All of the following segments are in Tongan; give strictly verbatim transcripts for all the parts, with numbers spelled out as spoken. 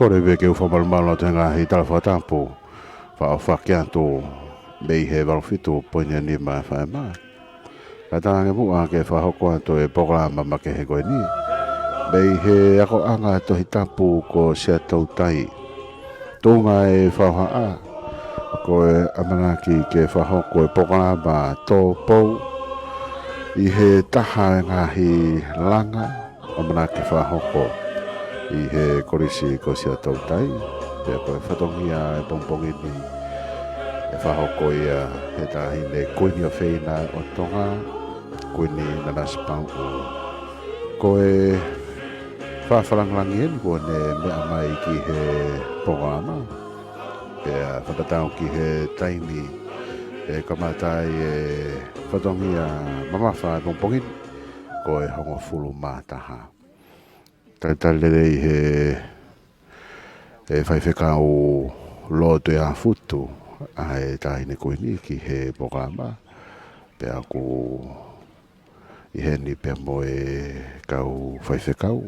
Kole pē ke u fakamalumalu atu he ngaahi tala fakatapu, fakaʻofoʻofa atu mei he valu fitu poini nima F M. Kae talaange muʻa ke fakahoko atu e polokalama makehe ko eni mei he akoʻanga Tohi Tapu ko Siaʻatoutai. Tuʻunga e fakahā, ko e ʻamanaki ke fakahoko e polokalama tōpou ʻi he taha e ngaahi langa ʻamanaki fakahoko ʻi he Kolisi ko Siaʻatoutai. Pea ko e fatongia e pongipongi ni ʻe fakahoko ia he Taʻahine Kuini ʻofeina ʻo Tonga, Kuini Nanasipauʻu. Ko e fakalāngilangi eni kuo ne meʻa mai ki he polokalama. Pea fakatatau ki he taimi ʻe kamata ai e fatongia mamafa e pongipongi ni, ko e hongofulu mā taha. Talitali lelei he, he faifekau Lotu ʻa Futu ʻa e Taʻahine Kuini ki he polokalama. Pea ʻoku ʻi heni pea mo e kau faifekau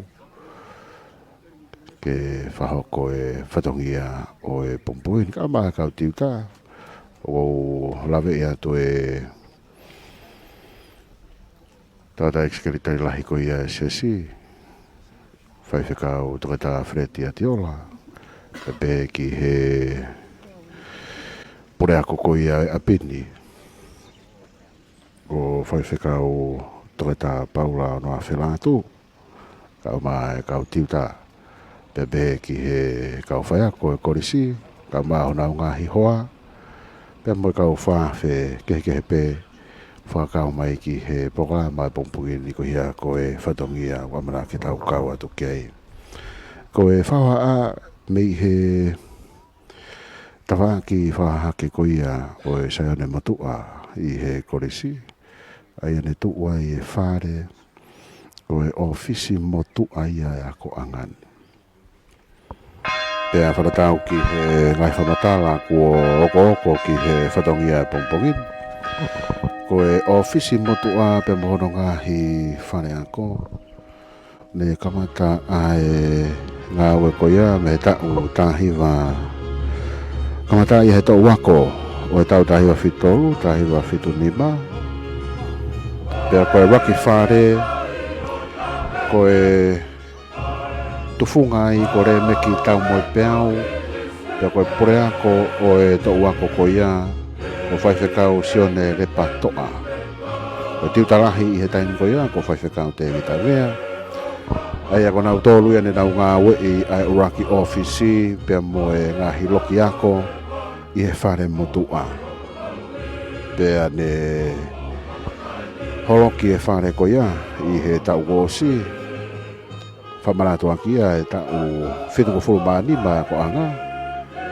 ke fakahoko e fatongia ʻo e pongipongi ni, kae ʻumaʻā e kau tiuta. ʻOku ou laveʻi atu e tangataʻeiki sekelitali lahi ko ia e siasi, Faifekau Toketā Feleti ʻAtiola, kae pehē ki he puleako ko ia e ʻapi ni, ko Faifekau Toketā Paula Onoafe Lātū, kae ʻumaʻā e kau tiuta, pea pehē ki he kau faiako e kolisi, kae ʻumaʻā honau ngaahi hoa, pea mo e kau fakafe kehekehe pē, fakakau mai ki he polokalama e pongipongi ni ko ia ko e fatongia ʻoku ʻamanaki ke tau kau atu ki ai. Ko e fakahā mei he tafaʻaki fakahahake ko ia ʻo e Saione Motuʻa ʻi he kolisi, ʻa ia ne tuʻu ai e fale, ko e ʻōfisi motuʻa ia e akoʻanga ni. Pea fakatatau ki he ngaahi fakamatala kuo okooko ki he fatongia e pongipongi ni, ko e ʻōfisi motuʻa pea mo hono ngaahi faleako, ne kamata ʻa e ngāue ko ia mei he taʻu taha hiva, kamata ia he toʻu ako ʻo e taʻu taha hiva fitu tolu, taha hiva fitu nima. Pea ko e ʻuluaki fale, ko e tufunga ai ko Lēmeki Taumoepeau, pea ko e puleako ʻo e toʻu ako ko ia, ko Faifekau Sione Lepatoʻa. Ko e tiuta lahi ʻi he taimi ko ia, ko Faifekau Tēvita Vea. ʻA ia ko nautolu ia ne nau ngāueʻi ʻa e ʻuluaki ʻōfisi pea mo e ngaahi loki ako ʻi he fale motuʻa. Pea ne holoki e fale ko ia ʻi he taʻu kuo ʻosi, fakamanatu ʻaki ia e taʻu fitungofulu mā nima e akoʻanga.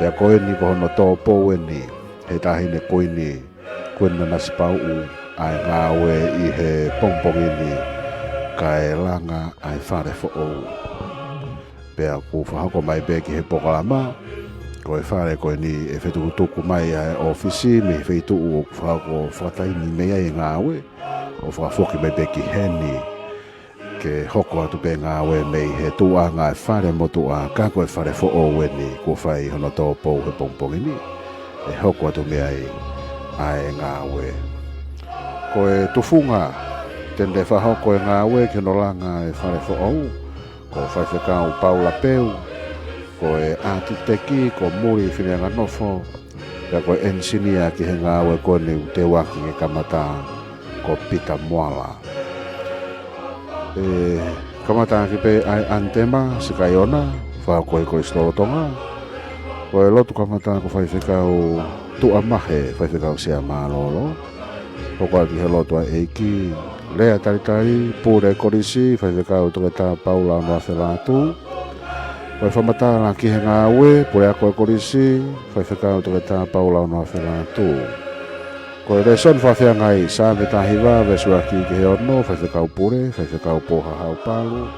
Pea ko eni ko hono tōpou eni he Taʻahine Kuini, Kuini Nanasipauʻu, ʻa e ngāue ʻi he pongipongi ni, kae langa ʻa e fale foʻou. Pea ʻoku fakahoko mai pē ki he polokalama, ko e fale ko eni ʻe fetukutuku mai ʻa e ʻōfisi mei he feituʻu ʻoku fakahoko fakataimi mei ai e ngāue, ʻo fakafoki mai pē ki heni, ke hoko atu pē ngāue mei he tuʻunga e fale motuʻa, ka ko e fale foʻou eni kuo fai hono tōpou he pongipongi ni, ʻe hoko atu mei ai ʻa e ngāue. Ko e tufunga te ne fakahoko e ngāue ki hono langa e fale foʻou, ko Faifekau Paula Peu, ko e ʻātiteki ko Muli Fineanganofo, pea ko e ʻenisinia ki he ngāue ko eni ʻoku teuaki ke kamata ko Pita Moala. ʻE kamata ʻaki pē ʻa e ʻanitema, siʻi kakai ʻoku fakahoko ʻi he Kolisi Lolotonga. Ko e lotu kamata ko Faifekau Tuʻamahe, Faifekau Sea Mālōlō. Hoko atu ki he lotu ʻa e ʻEiki, lea talitali, pule kolisi, Faifekau Toketā Paula Onoafe Lātū. Ko e fakamatala ki he ngāue, puleako e kolisi, Faifekau Toketā Paula Onoafe Lātū. Ko e lēsoni fakafeangai, Saame taha hiva, veesi ʻuluaki ki he ono, Faifekau Pule, Faifekau Pohahau Palu.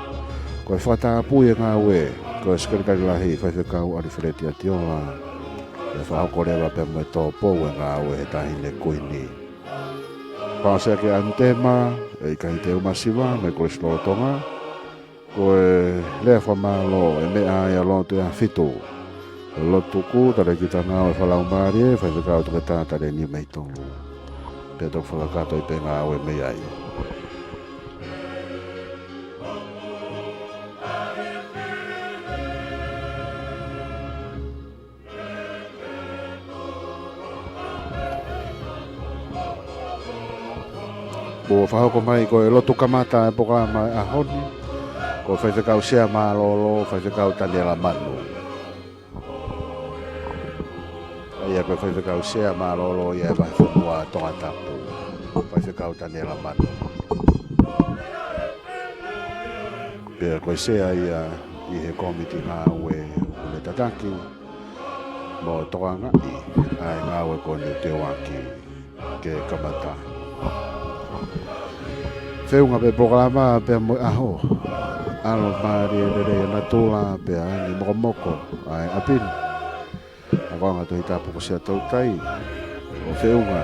Ko e fakatapui e ngāue, ko e sekelitali lahi, Faifekau ʻAlifeleti ʻAtiola. ʻE fakahoko leva pea mo e tōpou e ngāue he Taʻahine Kuini. Paasi ʻaki e ʻanitema, ʻe ʻIkai Teumasiva, mei he Kolisi Lolotonga. Ko e lea fakamālō ʻe meʻa ai ʻa Lotu ʻe fitu. Lotu Kū, Talēkita Ngāue Fakalaumālie, Faifekau Toketā Talēnima Itolu. Pea toki fakakātoa pē ngāue mei ai. Kuo fakahoko mai ko e lotu kamata e polokalama ʻo e ʻaho ni, ko e Faifekau Sea Mālōlō, Faifekau Taniela Manu. ʻA ia ko e Faifekau Sea Mālōlō ia ʻo e Vahefonua Tongatapu, Faifekau Taniela Manu. Pea ko e Sea ia ʻi he Kōmiti Ngāue ʻoku ne tataki mo tokangaʻi ʻa e ngāue ko eni ʻoku teu ʻaki ke kamata. Feʻunga pē polokalama pea mo e ʻaho. ʻAlo mālie lelei ʻa natula pea angi mokomoko ʻa e ʻapi ni. ʻA ko ʻAnga Tohi Tapu ko Siaʻatoutai ʻo feʻunga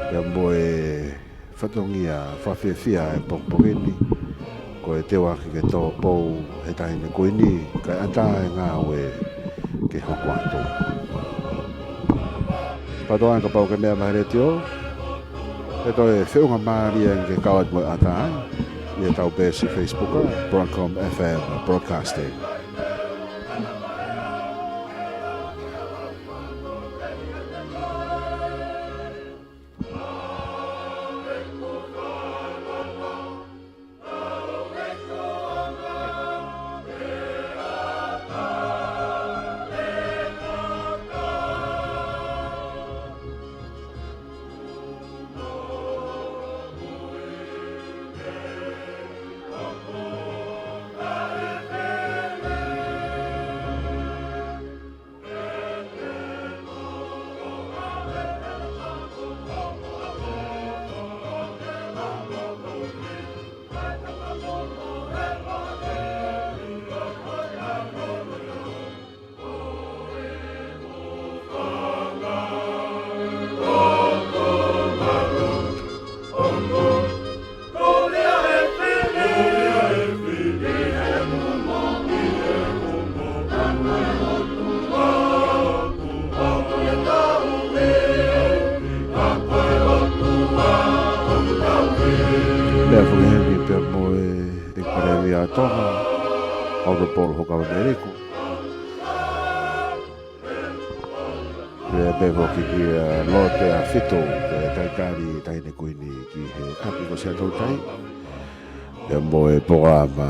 pea mo e fatongia fakafiefia ʻo e pongipongi ni, ko e teu ʻaki ke tō pou he Taʻahine Kuini, kae ʻatā e ngāue ke hoko atu. Pea toki kapau ʻoku ke meʻa mai he letiō, ʻe toe feʻunga mālie ange ke kau atu mo e ʻatā ai ʻi heʻetau peesi Facebook, Broadcom F M Broadcasting. Meʻa foki heni pea mo e ʻEiki Palēmia ʻo Tonga, Honourable Huʻakavameiliku. Pea pehē foki kia Lote ʻa Fito, pea talitali Taʻahine Kuini ki he ʻapi ko Siaʻatoutai. Pea mo e polokalama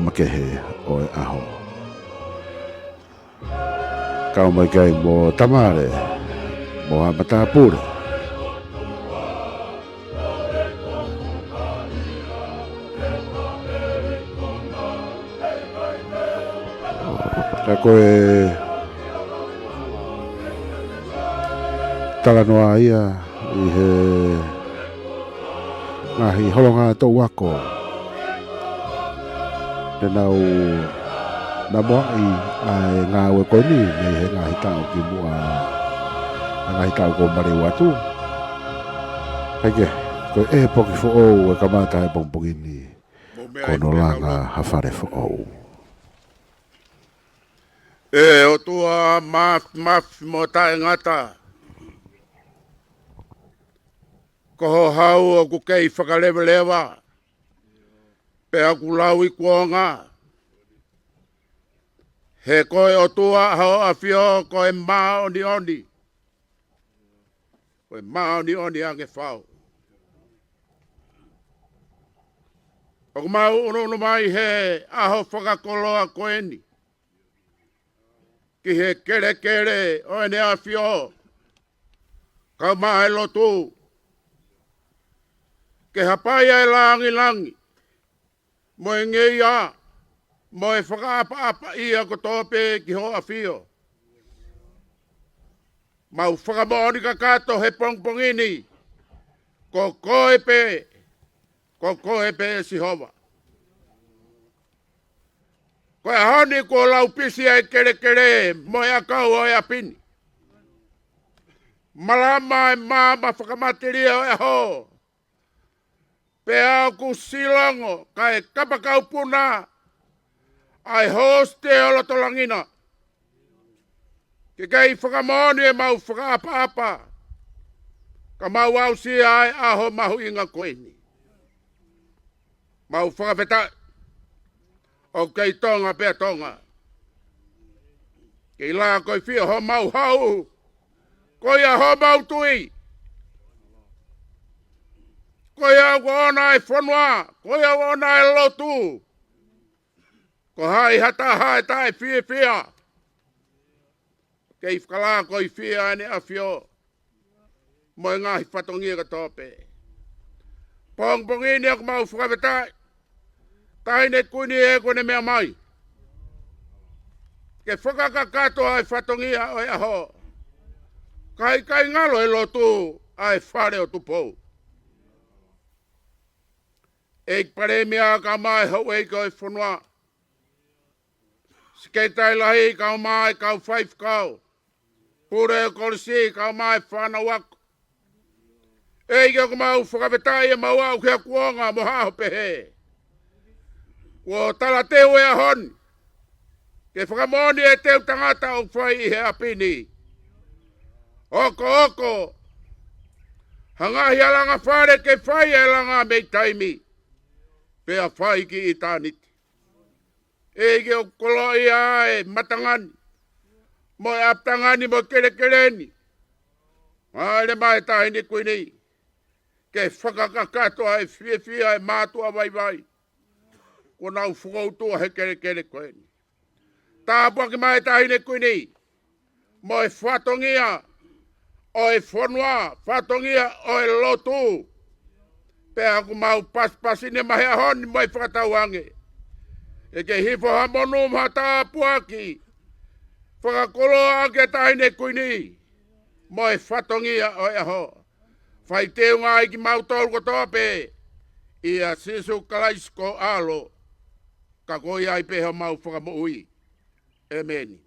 makehe ʻo e ʻaho. Kau mai ki ai mo Tamale, mo ha matāpule. Ka ko e talanoa ia ʻi he ngaahi holonga toʻu ako te nau namoaʻi ʻa e ngāue ko eni mei he ngaahi taʻu kimuʻa, ʻa e ngaahi taʻu kuo maleu atu. Kae kehe, ko e poki foʻou ʻe kamata he pongipongi ni, ko hono langa ha fale foʻou. ʻE ʻOtua māfimafi mo taʻengata, ko ho hau ʻoku kei fakalevaleva, pea ʻoku lauikuonga. He ko e ʻOtua ʻa hoʻo ʻAfio ko e māʻoniʻoni. Ko e māʻoniʻoni ange fau. ʻOku mau ʻunuʻunu mai he ʻaho fakakoloa ko eni ki he kelekele ʻo ʻEne ʻAfio, kae ʻumaʻā e lotu, ke hapai ʻa e langilangi mo e ngeia, mo e fakaʻapaʻapaʻia kotoa pē ki hoʻo ʻAfio. Mau fakamoʻoni kakato he pongipongi ni, ko koe pē, ko koe pē Sihova. Ko e ʻaho ni kuo laupisi ʻa e kelekele mo e ʻakau ʻo e ʻapi ni. Malama e maama fakamatelie ʻo e ʻaho. Pea ʻoku silongo, kae kapakau puna, ʻa e hosite ʻo loto langi na, ke kei fakamoʻoni ʻemau fakaʻapaʻapa, ka mau aʻusia ʻa e ʻaho mahuʻinga ko eni. Mau fakafetaʻi ʻoku kei Tonga pea Tonga. Kei lakoifie homau hau, ko ia homau tui. Ko ia ʻoku ʻoʻona e fonua, ko ia ʻoku ʻoʻona e lotu. Ko hai ha taha ʻe taʻefiefia, kei fakalakoifie ʻa ʻEne ʻAfio mo e ngaahi fatongia kotoa pē. Pongipongi ni ʻoku mau fakafetaʻi, Taʻahine Kuini, ʻi heʻene meʻa mai ke fakakakato ʻa e fatongia ʻo e ʻaho, kae ʻikai ngalo e lotu ʻa e Fale ʻo Tupou. ʻEiki Palēmia, kae ʻumaʻā e houʻeiki ʻo e fonua, Sekelitali Lahi, kae ʻumaʻā e kau faifekau, pule ʻo e kolisi, kae ʻumaʻā e fānau ako. ʻEiki, ʻoku mau fakafetaʻi ʻemau aʻu ki ha kuonga mo ha ʻaho pehē, kuo talateu e ʻaho ni ke fakamoʻoni e teu tangata ʻoku fai ʻi he ʻapi ni. ʻOku ʻoku hangē ha langa fale ke fai e langa mei taimi pea fai ki ʻitāniti. ʻEiki, ʻoku koloaʻia e matanga ni mo e ʻapitanga ni mo e kelekele ni. Hāʻele mai, Taʻahine Kuini, ke fakakakato ʻa e fiefia ʻa e mātuʻa vaivai kuo nau fokoutua he kelekele ko eni. Tāpuaki mai, Taʻahine Kuini, mo e fatongia ʻo e fonua, fatongia ʻo e lotu. Pea ʻoku mau pasipasi ni mai he ʻaho ni mo e fakatauange ke kei hifo ha monū mo ha tāpuaki fakakoloa ʻaki e Taʻahine Kuini mo e fatongia ʻo e ʻaho. Fai teunga ai kimautolu kotoa pē ʻia Sīsū Kalaisi ko ho ʻAlo, ka ko ia ai pē homau Fakamoʻui. ʻĒmeni.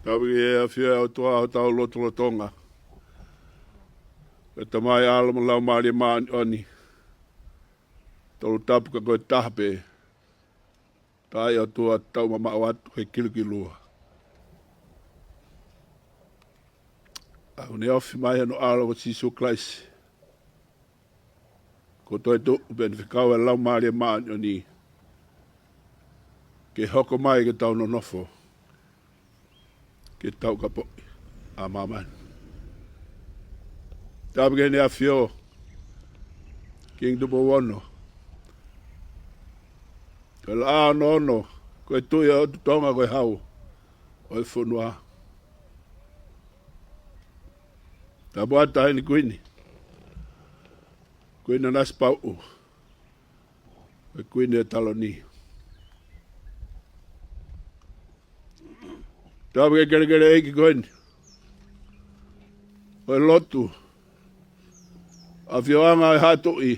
Tapu ki he ʻafio ʻa e ʻOtua ʻi hotau lotolotonga. Ko e Tamai, ʻAlo mo e Laumālie Māʻoniʻoni. Tolu tapu ka ko e taha pē. Taaʻi ʻOtua, tau mamaʻo atu he kilukilua. ʻOku ne ofi mai hono ʻAlo ko Sīsū Kalaisi. Kuo toetuʻu pea ne fekau ʻa e Laumālie Māʻoniʻoni ke hoko mai ke tau nonofo ke taukapoʻi ʻa māmani. Tapu ki heʻene ʻAfio, Kingi Tupou Ono. Ko e Laʻā Ono Ono, ko e Tuʻi ʻo e ʻOtu Tonga, ko e Hau ʻo e fonua. Tapu atu ki he Kuini, Kuini Nanasipauʻu, ko e Kuini ʻo e taloni. Tapu ki he kelekele ʻeiki ko eni ʻo e lotu, ʻAfioʻanga ʻo e Haʻa Tuʻi,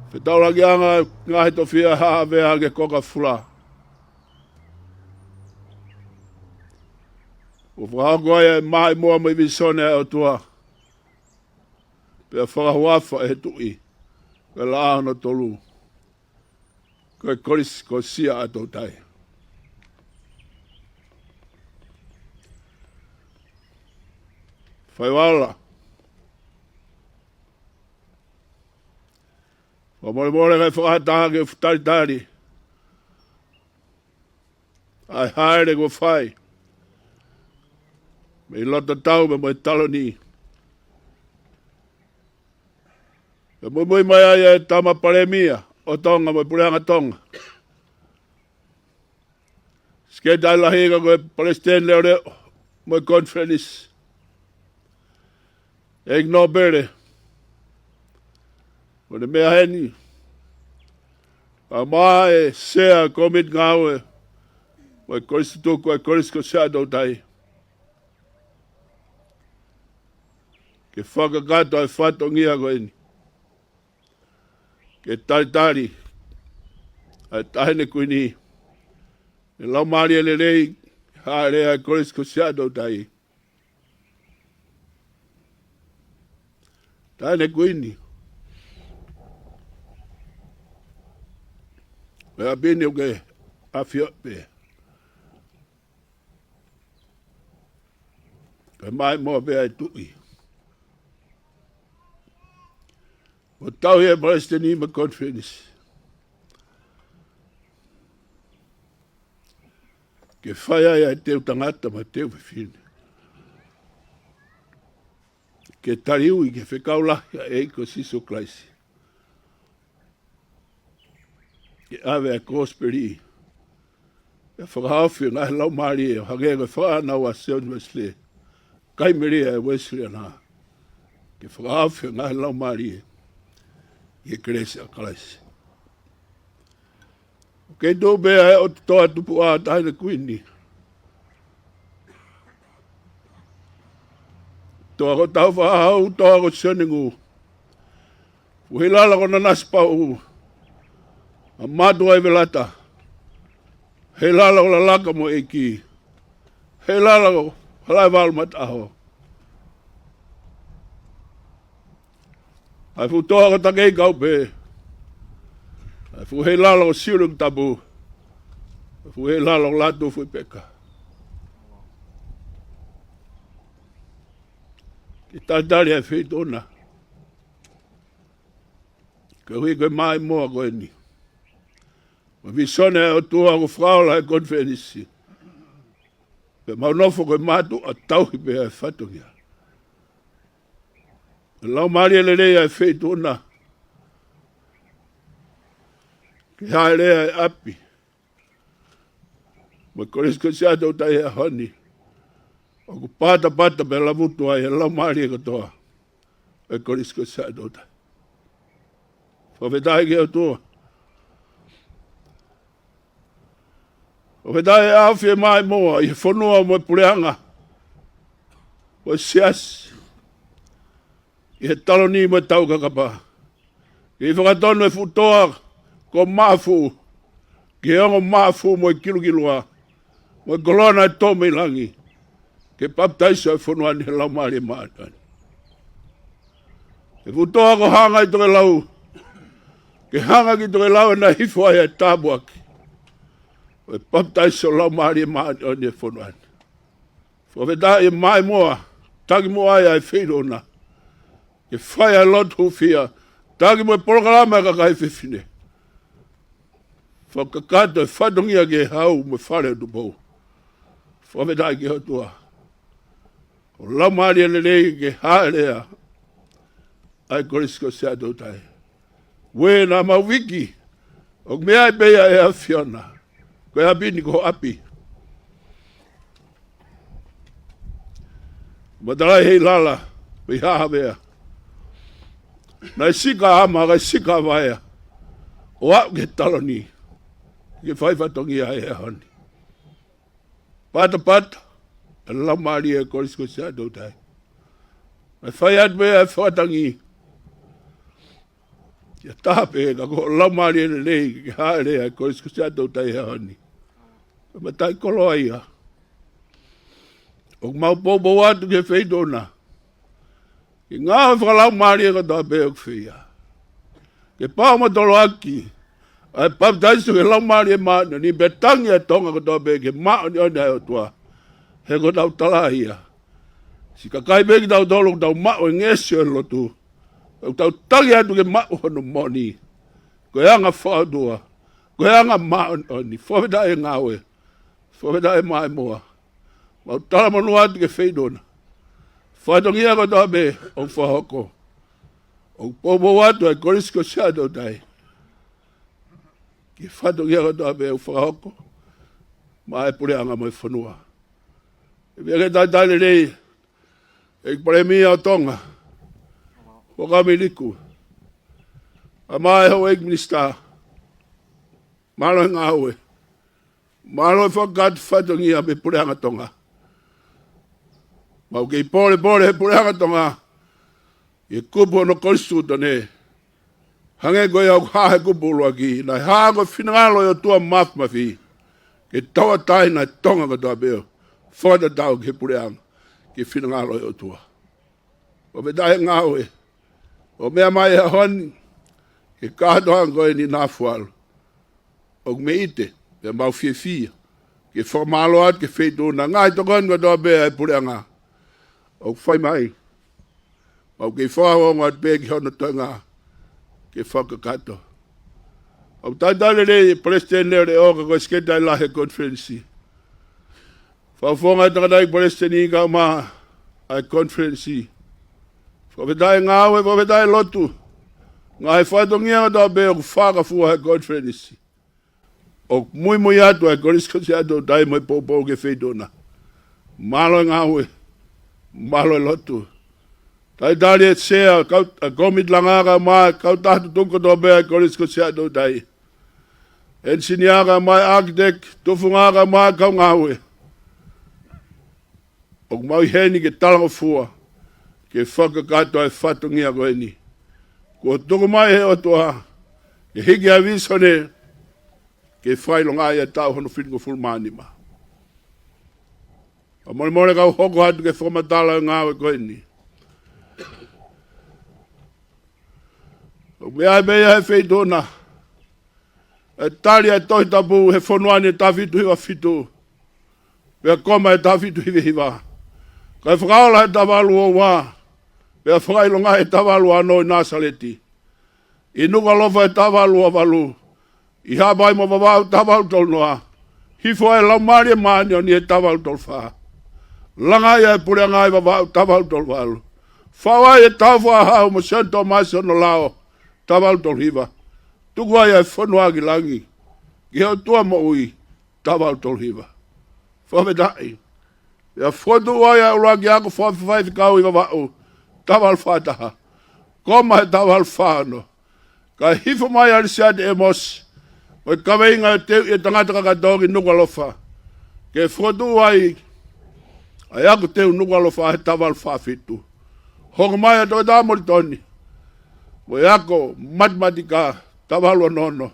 Fetaulakiʻanga ʻo e Ngaahi Tofiʻa Haʻa ʻAvea ki he Konga Fula. ʻO fakahoko ai ʻa e maʻimoa mo e vīsone ʻa e ʻOtua, pea fakahuafa ʻe he Tuʻi ko e Laʻā Ono Tolu, ko e Kolisi ko Siaʻatoutai. Fai vala. Fakamolemole kae fakaʻatā ke u talitali ʻa e hāʻele kuo fai mei loto tau pea mo e taloni. Pea muimui mai ai ʻa e Tama Palēmia ʻo Tonga mo e Puleʻanga Tonga, Sekelitali Lahi ka ko e Palesiteni Leʻoleʻo mo e Konifelenisi, ʻEiki Nōpele, ʻo ne meʻa heni, pea mo e Sea Kōmiti Ngāue mo e Kolisi Tutuku ʻo e Kolisi ko Siaʻatoutai, ke fakakakato ʻa e fatongia ko eni ke talitali ʻa e Taʻahine Kuini, ʻa e Laumālie Lelei, Hāʻele ʻa e Kolisi ko Siaʻatoutai. Taʻahine Kuini, ko e ʻapi ni ʻoku ke ʻafio pē. Ko e maʻimoa pē ʻa e Tuʻi. Kuo tauhi ʻe he Palesiteni mo e Konifelenisi ke fai ai ʻa e teu tangata mo e teu fefine, ke taliui ki he fekau lahi ʻa e ʻEiki ko Sīsū Kalaisi, ke ʻave ʻa e Kosipeli, ke fakahaofi e ngaahi laumālie ʻo hangē ko e fakaʻānaua ʻa Sione Uesilī, kai melie ʻa e Uesiliana, ke fakahaofi e ngaahi laumālie ʻi he kelesi ʻa Kalaisi. ʻOku kei tuʻu pē ʻa e ʻOtu Toa Tupuʻa, Taʻahine Kuini, Toa ko Tāufaʻāhau, Toa ko Sionengū, Fuʻu Heilala ko Nanasipauʻu, ʻa Matuʻaivelata, Heilala ko Lalaka mo ʻEiki, Heilala ko Halaevalu Mataʻaho, ʻa e fuʻu toa ko Takei Kaupē, ʻa e fuʻu heilala ko Siulekutapu, ʻa e fuʻu heilala ko Lātūfuipeka, ke talitali ʻa e feituʻu na, koeʻuhi ko e maʻimoa ko eni mo e vīsone ʻa e ʻOtua kuo fakaola ʻe he Konifelenisi, pea mau nofo ko e mātuʻa tauhi pē ʻa e fatongia. Ko e Laumālie Lelei ʻa e feituʻu na, ke hāʻele ʻa e ʻapi mo e Kolisi ko Siaʻatoutai he ʻaho ni, ʻoku patapata pea lavutu ai ʻa e laumālie kotoa ʻo e Kolisi ko Siaʻatoutai. Fakafetaʻi ki he ʻOtua. Fakafetaʻi ʻa e ʻafio ʻa e maʻimoa ʻi he fonua mo e puleʻanga, mo e siasi, ʻi he taloni mo e taukakapa. Kei fakatonu e fuʻu toa ko Maʻafu, ki he ongo mafu mo e kilukilua, mo e koloa naʻe tō mei langi, ke papitaiso e fonua ni he Laumālie Māʻoniʻoni. He fuʻu toʻa ko e hanga ʻi tokelau, ke hanga ki tokelau ʻa e hifo ai ʻa e tāpuaki ʻo e papitaiso Laumālie Māʻoniʻoni he fonua ni. Fakafetaʻi e maʻimoa, taki muʻa ai ʻa e feilaulau, ke fai ʻa e lotu hūfia, taki mo e polokalama ʻa e kakai fefine. Fakakakato e fatongia ki he hau mo e fale ʻo Tupou. Fakafetaʻi ki he ʻOtua. ʻO e Laumālie Lelei ke hāʻelea ʻa e Kolisi ko Siaʻatoutai. Uē naʻa mau viki, ʻoku meʻa ai pē ia ʻe ʻAfiona, ko e ʻapi ni ko ho ʻapi. Matalaʻi ʻi he lala, pea ʻi Haʻavea. Naʻe sika ʻa ʻAma, kae sika ʻa Vaea, ʻo aʻu ki he taloni, ke fai fatongia he ʻaho ni. Patapata ʻa e Laumālie ʻo e Kolisi ko Siaʻatoutai. Naʻe fai atu pē ʻa e fakatangi, ia taha pē ka ko e Laumālie Lelei ke hāʻelea ʻa e Kolisi ko Siaʻatoutai he ʻaho ni. Ko e mataʻikoloa ia ʻoku mau poupou atu ki he feituʻu na, ki he ngāue fakalaumālie kotoa pē ʻoku fai ia, ke pau mo toloaki ʻa e papitaiso ki he Laumālie Māʻoniʻoni, pea tangi ʻa Tonga kotoa pē ki he māʻoniʻoni ʻa e ʻOtua. He ko ʻetau tala ia, siʻi kakai pē kitautolu ʻoku tau maʻu e ngeʻesi ʻo e lotu, ʻoku tau tangi atu ke maʻu hono moʻoni, ko e anga fakaʻotua, ko e anga māʻoniʻoni. Fakafetaʻi e ngāue, fakafetaʻi e maʻimoa. Mau talamonū atu ki he feituʻu na, fatongia kotoa pē ʻoku fakahoko. ʻOku poupou atu ʻa e Kolisi ko Siaʻatoutai ki he fatongia kotoa pē ʻoku fakahoko maʻa e puleʻanga mo e fonua. ʻE pehē ke talitali lelei ʻEiki Palēmia ʻo Tonga, Huʻakavameiliku, ʻa e maʻa e houʻeiki minisitā, mālō e ngāue, mālō e fakakakato fatongia mei he puleʻanga Tonga. Mau kei pōlepole he puleʻanga Tonga ʻi he kupu hono konisitūtone, hangē ko ia ʻoku hā he kupu ʻuluaki, naʻe hā ko e finangalo ʻo e ʻOtua Māfimafi ke tauʻatāina ʻa Tonga kotoa pē ʻo fakatatau ki he puleʻanga, ki he finangalo ʻo e ʻOtua. Fakafetaʻi e ngāue ʻo meʻa mai he ʻaho ni ki he kātoanga ko eni naʻa fualu. ʻOku meʻite, pea mau fiefia ke fakamālō atu ki he feituʻu na, ngaahi tokoni kotoa pē ʻa e puleʻanga ʻoku fai mai. Mau kei fakaongo atu pē ki hono toenga ke fakakakato. ʻOku talitali lelei e Palesiteni Leʻoleʻo ka ko e Sekelitali Lahi ʻo e Konifelenisi, Fakafofonga ʻo e Tangataʻeiki Palesiteni kae ʻumaʻā ʻa e konifelenisi. Fakafetaʻi e ngāue, fakafetaʻi e lotu. Ngaahi fatongia kotoa pē ʻoku fakafua he konifelenisi, ʻoku muimui atu ʻa e Kolisi ko Siaʻatoutai mo e poupou ki he feituʻu na. Mālō e ngāue, mālō e lotu. Talitali e sea, kau, ʻa e kōmiti langa kae ʻumaʻā e kautaha tutuku kotoa pē ʻa e Kolisi ko Siaʻatoutai. ʻEnisinia kae ʻumaʻā e ʻākiteki, tufunga kae ʻumaʻā e kau ngāue. ʻOku mau ʻi heni ke talangofua ke fakakakato ʻa e fatongia ko eni kuo tuku mai ʻe he ʻOtua ke hiki ʻa e vīsone ke fakaʻilongaʻi ʻa e taʻu hono fitungofulu mā nima. Fakamolemole kau hoko atu ke fakamatala e ngāue ko eni. ʻOku meʻa ai pē ia he feituʻu na ʻa e tali ʻa e Tohi Tapu he fonua ni he taha fitu hiva fitu, pea koma he taha fitu hiva hiva. Kae fakaola he taha valu ua ua, pea fakaʻilongaʻi he taha valu ua ono ʻi Nāsaleti, ʻi Nukuʻalofa he taha valu ua valu, ʻi Haʻapai mo Vavaʻu taha valu tolu noa, hifo ai e Laumālie Māʻoniʻoni he taha valu tolu fā, langa ai ʻa e puleʻanga ʻi Vavaʻu taha valu tolu valu, faʻu ai e Taufaʻāhau mo Sione Tōmasi hono lao taha valu tolu hiva, tuku ai ʻa e fonua ki langi ki he ʻOtua moʻui taha valu tolu hiva. Fakafetaʻi. Pea fokotuʻu ai ʻa e ʻuluaki ako fakafaifekau ʻi Vavaʻu taha valu fā taha, koma he taha valu fā ono. Kae hifo mai ʻa Lisiate ʻĒmosi mo e kaveinga ʻo e Teuʻi e Tangata Kakato ki Nukuʻalofa ke fokotuʻu ai ʻa e ako teu Nukuʻalofa he taha valu fā fitu. Hoko mai ʻa Toketā Molitoni mo e ako matematika taha valu ono ono.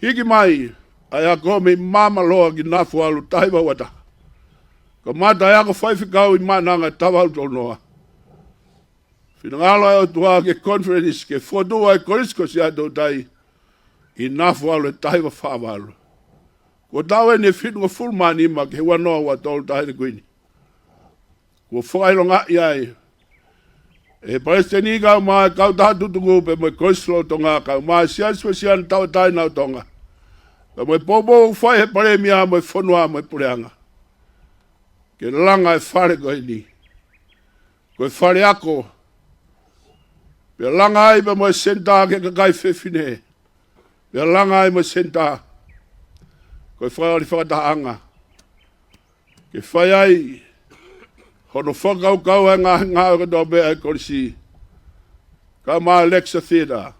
Hiki mai ʻa e ako mei Māmaloa ki Nafualu taha hiva ua taha. Kamata ʻa e ako faifekau ʻi Maʻananga taha valu tolu noa. Finangalo ʻa e ʻOtua ki he konifelenisi ke fokotuʻu ʻa e Kolisi ko Siaʻatoutai ʻi Nafualu he taha hiva fā valu. Kuo taʻu eni e fitungofulu mā nima ki he ua noa ua tolu taʻahine kuini. Kuo fakaʻilongaʻi ai ʻe he Palesiteni kae ʻumaʻā e Kautaha Tutuku pea mo e Kolisi Lolotonga kae ʻumaʻā e Siasi Uēsiliana Tauʻatāina ʻo Tonga, pea mo e poupou ʻoku fai ʻe he Palēmia mo e fonua mo e puleʻanga, ke langa e fale ko eni ko e fale ako, pea langa ai pea mo e senitā ki he kakai fefine, pea langa ai mo e senitā ko e fale fakatahaʻanga, ke fai ai hono fakakaukau ʻa e ngaahi ngāue kotoa pē ʻa e Kolisi, kae ʻumaʻā e Lecture Theatre.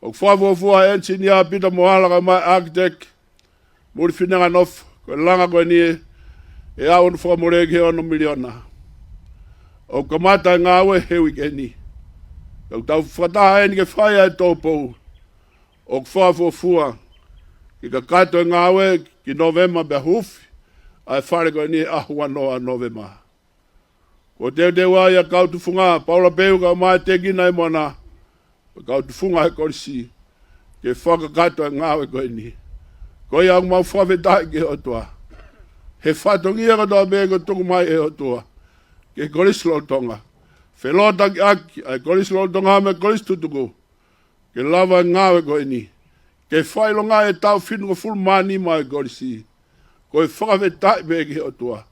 ʻOku fakafuofua ʻe he ʻenisinia Pita Moala kae ʻumaʻā e architect Mulifinenganofo, ko e langa ko eni ʻe aʻu hono fakamole ki he ono miliona. ʻOku kamata e ngāue he uike ni. ʻOku tau fakataha eni ke fai ʻa e tōpou. ʻOku fakafuofua ke kakato e ngāue ki Nōvema pea huufi ʻa e fale ko eni he ʻaho ua noa ʻo Nōvema. Kuo teuteu ai ʻa e kau tufunga, Paula Peu kae ʻumaʻā e Tēkina ʻi Moana, ʻa e kau tufunga he Kolisi, ke fakakakato e ngāue ko eni. Ko ia ʻoku mau fakafetaʻi ki he ʻOtua he fatongia kotoa pē kuo tuku mai ʻe he ʻOtua ki he Kolisi Lolotonga. Felōtakiʻaki ʻa e Kolisi Lolotonga mo e Kolisi Tutuku ke lava e ngāue ko eni, ke fakaʻilongaʻi e taʻu fitungofulu mā nima ʻo e Kolisi. Ko e fakafetaʻi pē ki he ʻOtua.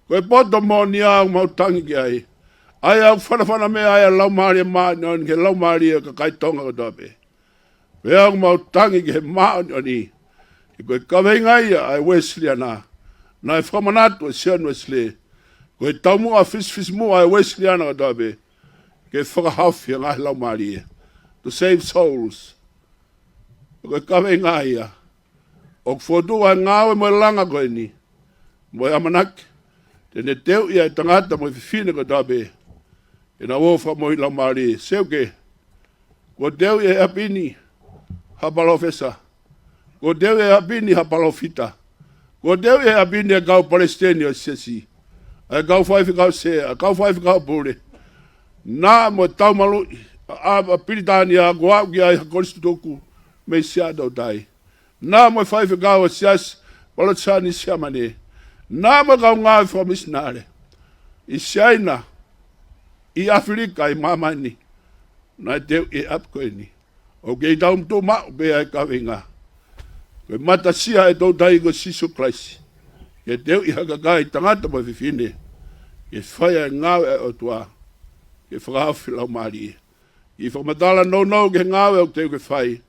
Ko e poto moʻoni ia ʻoku mau tangi ki ai. ʻA ia ʻoku fanafana meʻa ai ʻa e Laumālie Māʻoniʻoni ki he laumālie ʻo e kakai Tonga kotoa pē. Pea ʻoku mau tangi ki he māʻoniʻoni, he ko e kaveinga ia ʻa e Uēsiliana naʻe fakamanatu ʻe Sione Uēsilī. Ko e taumuʻa fisifisimuʻa ʻa e Uēsiliana kotoa pē ke fakahaofi ʻa e ngaahi laumālie, to save souls. Ko e kaveinga ia ʻoku fokotuʻu ai e ngāue mo e langa ko eni, mo e ʻamanaki te ne teuʻi ʻa e tangata mo e fefine kotoa pē ke nau ō ʻo fakamoʻui laumālie. Seuke, kuo teuʻi ʻe he ʻapi ni ha palōfesa. Kuo teuʻi ʻe he ʻapi ni ha palōfita. Kuo teuʻi ʻe he ʻapi ni e kau palesiteni ʻo e siasi, ʻa e kau faifekau sea, ʻa e kau faifekau pule, naʻa mo e taumaluʻi ʻa, ʻa, ʻa Pilitānia kuo aʻu ki ai ha Kolisi Tutuku mei Siaʻatoutai, naʻa mo e faifekau ʻo e Siasi Palotisani Siamane, naʻa mo e kau ngāue fakamisinale ʻi Siaina, ʻi ʻAfilika, ʻi māmani, naʻe teuʻi ʻe he ʻapi ko eni. ʻOku kei tau tuʻu maʻu pē ʻa e kaveinga. Ko e matasia ʻa e Toutai ko Sīsū Kalaisi ke teuʻi ha kakai, tangata mo e fefine, ke fai ʻa e ngāue ʻa e ʻOtua, ke fakahaofi laumālie. ʻI he fakamatala nounou ki he ngāue ʻoku teu ke fai,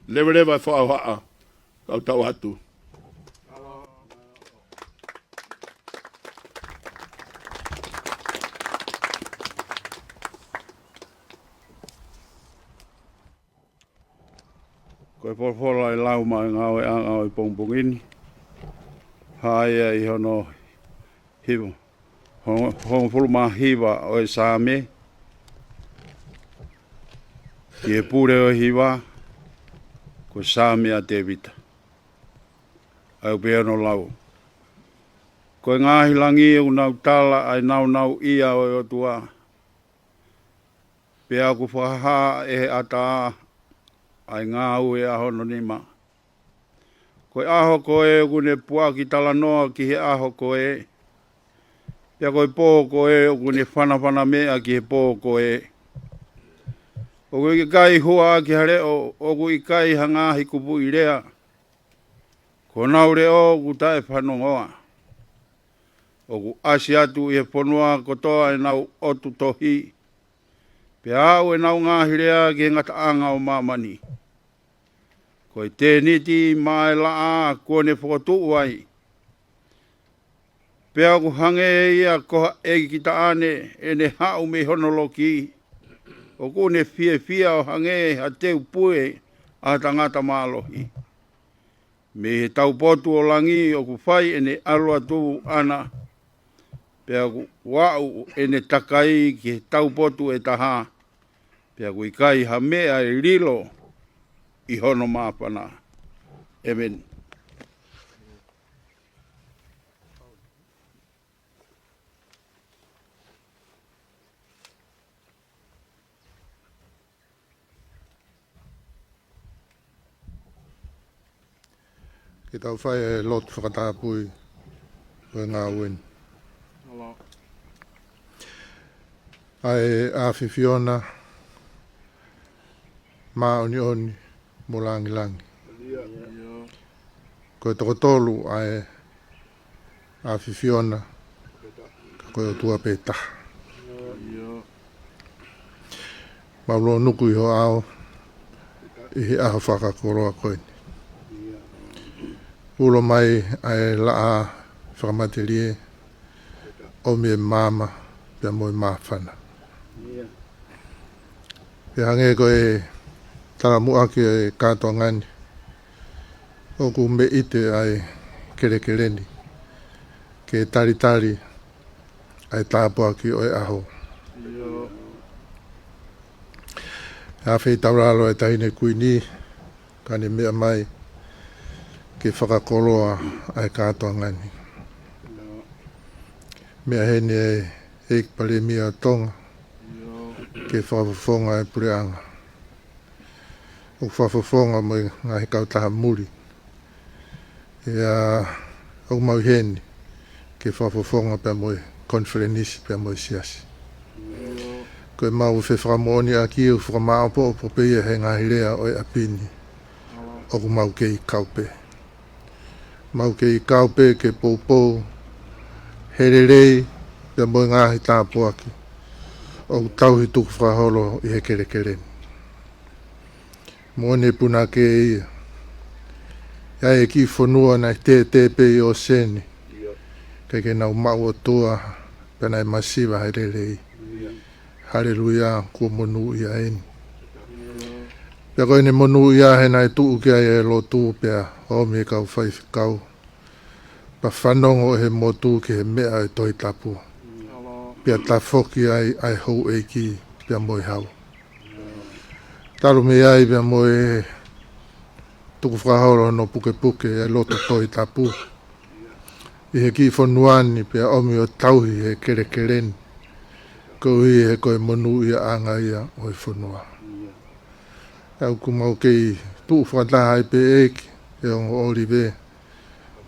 leveleva e fakahohaʻa, kau tau atu. Ko e folofola ʻe lau maʻa e ngāueʻanga ʻo e pongipongi ni, hā ia ʻi hono hiva, hong-, hongofulu mā hiva ʻo e Saame, ki he pule ʻo e hiva, ko e Saame ʻa Tēvita. ʻOku pehē hono lau: Ko e ngaahi langi ʻoku nau tala ʻa e naunauʻia ʻo e ʻOtua, pea ʻoku fakahā ʻe he ʻatā ʻa e ngāue ʻa hono nima. Ko e ʻaho ko ē ʻoku ne puʻaki talanoa ki he ʻaho ko ē, pea ko e pō ko ē ʻoku ne fanafana meʻa ki he pō ko ē. ʻOku ʻikai huaʻaki ha leʻo, ʻoku ʻikai ha ngaahi kupuʻi lea. Ko honau leʻo ʻoku taʻefanongoa. ʻOku ʻasi atu ʻi he fonua kotoa ʻenau ʻotu tohi, pea aʻu ʻenau ngaahi lea ki he ngataʻanga ʻo māmani. Ko e tēniti maʻa e laʻā kuo ne fokotuʻu ai. Pea ʻoku hangē ia ko ha ʻeikitaʻane ʻene haʻu mei hono loki. ʻOku ne fiefia ʻo hangē ha teu pue ʻa ha tangata mālohi. Mei he taupotu ʻo langi ʻoku fai ʻene ʻalu atu ʻana, pea ʻoku aʻu ʻene takai ki he taupotu ʻe taha, pea ʻoku ʻikai ha meʻa ʻe lilo ʻi hono māfana. ʻEmeni. Ke tau fai e lotu fakatapui ʻo e ngāue ni. ʻA e ʻAfiona māʻoniʻoni mo langilangi. Ko e toko tolu ʻa e ʻAfiona, ka ko e ʻOtua pē taha. Mau lōnuku ʻi ho ʻao ʻi he ʻaho fakakoloa ko eni. Ulo mai ʻa e laʻā fakamatelie, ʻomi e maama pea mo e māfana. Pea hangē ko e talamuʻaki ʻo e kātoanga ni, ʻoku meʻite ʻa e kelekele ni ke talitali ʻa e tāpuaki ʻo e ʻaho. ʻA e feitaulalo ʻa e Taʻahine Kuini, ka ne meʻa mai ke fakakoloa ʻa e kātoanga ni. Meʻa heni ʻa e ʻEiki Palēmia ʻo Tonga ke fakafofonga e puleʻanga. ʻOku fakafofonga mo e ngaahi kautaha muli. ʻIo, ʻoku mau ʻi heni ke fakafofonga pea mo e konifelenisi pea mo e siasi. Ko e mau fefakamoʻoniʻaki ʻoku fakamāʻopoʻopo pē ia he ngaahi lea ʻo e ʻapi ni. ʻOku mau kei kau pē. Mau kei kau pē ke poupou he lelei pea mo e ngaahi tāpuaki ʻoku tauhi tukufakaholo ʻi he kelekele ni. Moʻoni e punake ia. ʻI ai e kiʻi fonua naʻe tētē pē ʻi ʻōseni, ʻikai ke nau maʻu ʻOtua, pea naʻe masiva he lelei. Haleluia, kuo monūʻia eni. Pea ko ʻene monūʻia he naʻe tuʻu ki ai e lotu pea ʻomi e kau faifekau. Pea fanongo ʻe he motu ki he meʻa ʻo e Tohi Tapu. Pea tafoki ai ʻa e houʻeiki pea mo e hau. Talu mei ai pea mo e tukufakaholo hono pukepuke e lotu Tohi Tapu ʻi he kiʻi fonua ni pea ʻomi ʻo tauhi he kelekele ni, koeʻuhi he ko e monūʻiaʻanga ia ʻo e fonua. ʻOku mau kei tuʻu fakataha ai pē ʻEiki, ʻe ongo ʻOlive,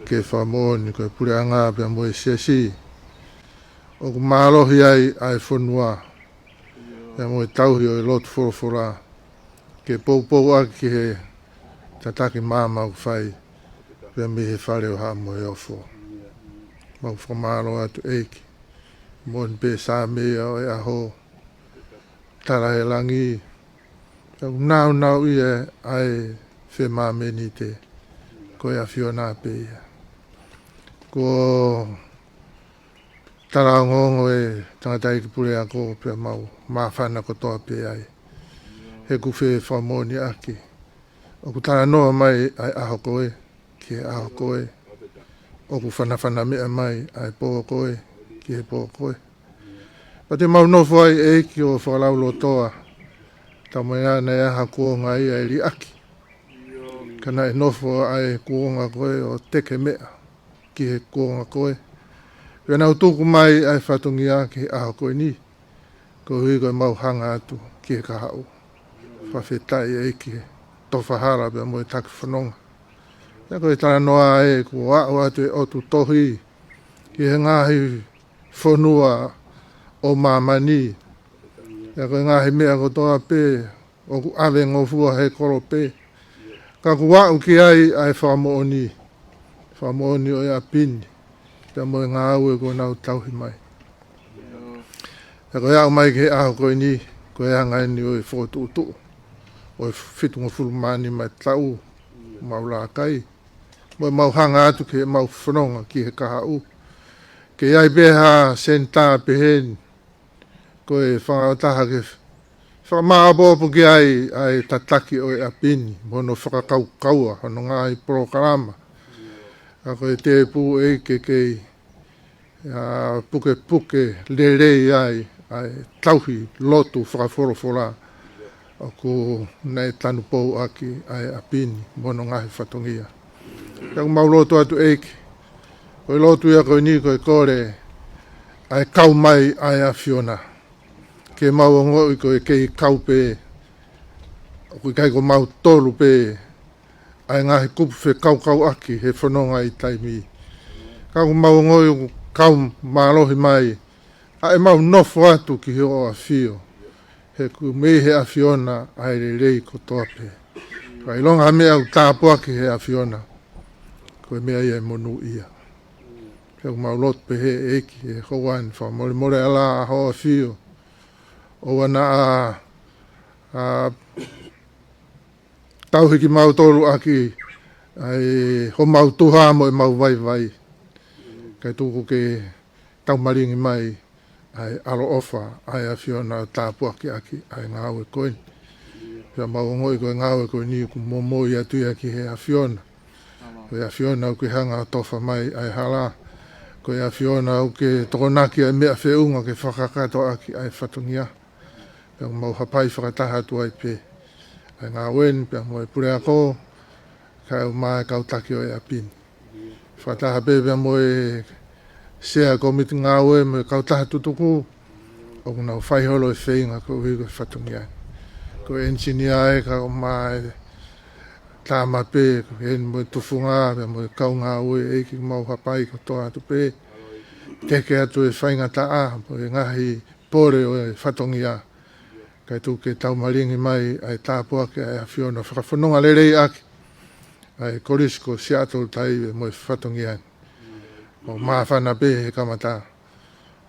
ke fakamoʻoni ko e puleʻanga pea mo e siasi, ʻoku mālohi ai ʻa e fonua, pea mo e tauhi ʻo e lotu folofola, ke poupou ʻaki ki he tataki maama ʻoku fai, pea mei he fale ʻo Haʻa Moheofo. Mau fakamālō atu ʻEiki, moʻoni pē Saame ia ʻo e ʻaho, tala he langi, ʻoku nāunauʻia ʻa e femāmenite, ko e ʻAfiona pē ia. Ko tala ongoongo e tangataʻeiki puleako pea mau māfana kotoa pē ai. He ʻoku fefakamoʻoniʻaki. ʻOku talanoa mai ʻa e ʻaho ko ē ki he ʻaho ko ē. ʻOku fanafana meʻa mai ʻa e pō ko ē ki he pō ko ē. Pea te mau nofo ai ʻEiki ʻo fakalaulotoa. Talamai naʻe ʻi ai ha kuonga ia ʻe liʻaki. Ka naʻe nofo ʻa e kuonga ko ē ʻo teke meʻa ki he kuonga ko ē. Pea nau tuku mai ʻa e fatongia ki he ʻaho ko eni. Koeʻuhi ko e mau hanga atu ki he kahaʻu. Fakafetaʻi ʻEiki, tofa hala pea mo e taki fononga. Pea ko e talanoa ē kuo aʻu atu e ʻotu tohi ki he ngaahi fonua ʻo māmani. Pea ko e ngaahi meʻa kotoa pē ʻoku ʻave ngofua he kolope. Ka kuo aʻu ki ai ʻa e fakamoʻoni. Fakamoʻoni ʻo e ʻapi ni. Pea mo e ngāue kuo nau tauhi mai. Pea ko e aʻu mai ki he ʻaho ko eni, ko e anga eni ʻo e fokotuʻutuʻu ʻo e fitungofulu mā nima taʻu mau lākai. Mo e mau hanga atu ki he mau fononga ki he kahaʻu. Ke ʻi ai pē ha senitā pehē ni, ko e fakaʻotaha ke fakamāʻopoʻopo ki ai ʻa e tataki ʻo e ʻapi ni, mo hono fakakaukaua hono ngaahi polokalama. Ka ko e tēpū ʻEiki ke kei, ʻa, pukepuke lelei ai ʻa e tauhi lotu fakafolofola ʻoku ne tanupou ʻaki ʻa e ʻapi ni mo hono ngaahi fatongia. Pea ʻoku mau lotu atu ʻEiki, ko e lotu ia ko eni ko e kole ʻa e kau mai ʻa e ʻAfiona. Ke mau ongoʻi ko e kei kau pē, ʻoku ʻikai ko mautolu pē ʻa e ngaahi kupu fekaukauʻaki he fononga ʻi taimi. Ka ʻoku mau ongoʻi ʻoku kau mālohi mai ʻa e mau nofo atu ki hoʻo ʻafio. He ʻoku mei he ʻAfiona ʻa e lelei kotoa pē. Ka ʻilonga ha meʻa ʻoku tāpuaki he ʻAfiona, ko e meʻa ia ʻe monūʻia. Pea ʻoku mau lotu pē he ʻEiki he houa ni, fakamolemole ʻa e hala ʻa hoʻo ʻafio. ʻOua naʻa, ʻa, tauhi kimautolu ʻaki ʻa e homau tuha mo ʻemau vaivai. Kae tuku ke tau malingi mai ʻa e ʻaloʻofa ʻa e ʻAfiona ʻo tāpuakiʻaki ʻa e ngāue ko eni. Pea mau ongoʻi ko e ngāue ko eni ʻoku momoi atu ia ki he ʻAfiona. Ko e ʻAfiona ʻoku ke hanga ʻo tofa mai ʻa e hala. Ko e ʻAfiona ʻoku ke tokonaki ʻa e meʻa feʻunga ke fakakatoʻaki ʻa e fatongia. Pea ʻoku mau hapai fakataha atu ai pē ʻa e ngāue ni pea mo e puleako, kae ʻumaʻā e kau taki ʻo e ʻapi ni. Fakataha pē pea mo e sea komiti ngāue mo e kautaha tutuku, ʻoku nau fai holo e feinga koeʻuhi ko e fatongia ni. Ko e enisinia ē kae ʻumaʻā e tama pē, ko eni mo e tufunga pea mo e kau ngāue, ʻEiki, mau hapai kotoa atu pē. Teke atu e faingataʻa mo e ngaahi pole ʻo e fatongia. Kae tuku ke tau malingi mai ʻa e tāpuaki ʻa e ʻAfiona, fakafononga lelei ʻaki ʻa e Kolisi ko Siaʻatoutai mo e fatongia ni. ʻOku māfana pē he kamata,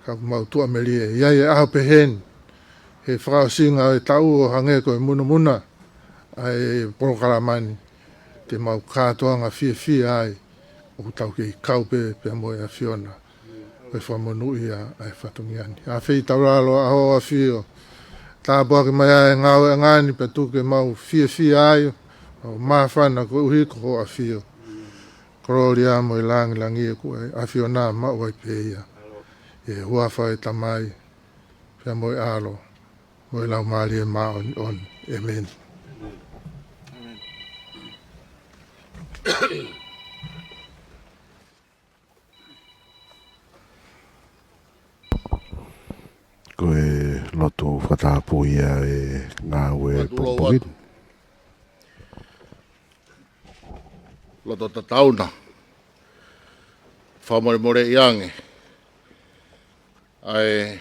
ka ʻoku mau tuʻamelie ʻi ai e ʻaho pehē ni he fakaʻosinga ʻo e taʻu ʻo hangē ko e munamuna ʻa e polokalama ni, te mau kātoanga fiefia ai ʻoku tau kei kau pē pea mo e ʻAfiona. Ko e fakamonūʻia ʻa e fatongia ni. ʻAfeitaulalo ʻa hoʻo ʻafio, tāpuaki mai ʻa e ngāueʻanga ni pea tuku ke mau fiefia ai ʻo māfana koeʻuhi ko hoʻo ʻafio. Kolōlia mo e langilangi ʻoku ʻa e ʻAfiona maʻu ai pē ia. ʻI he huafa ʻo e Tamai pea mo e ʻAlo mo e Laumālie Māʻoniʻoni. ʻĒmeni. Ko e lotu fakatapu ia ʻo e ngāue pongipongi ni. Loto tatau na. Fakamolemoleʻi ange ʻa e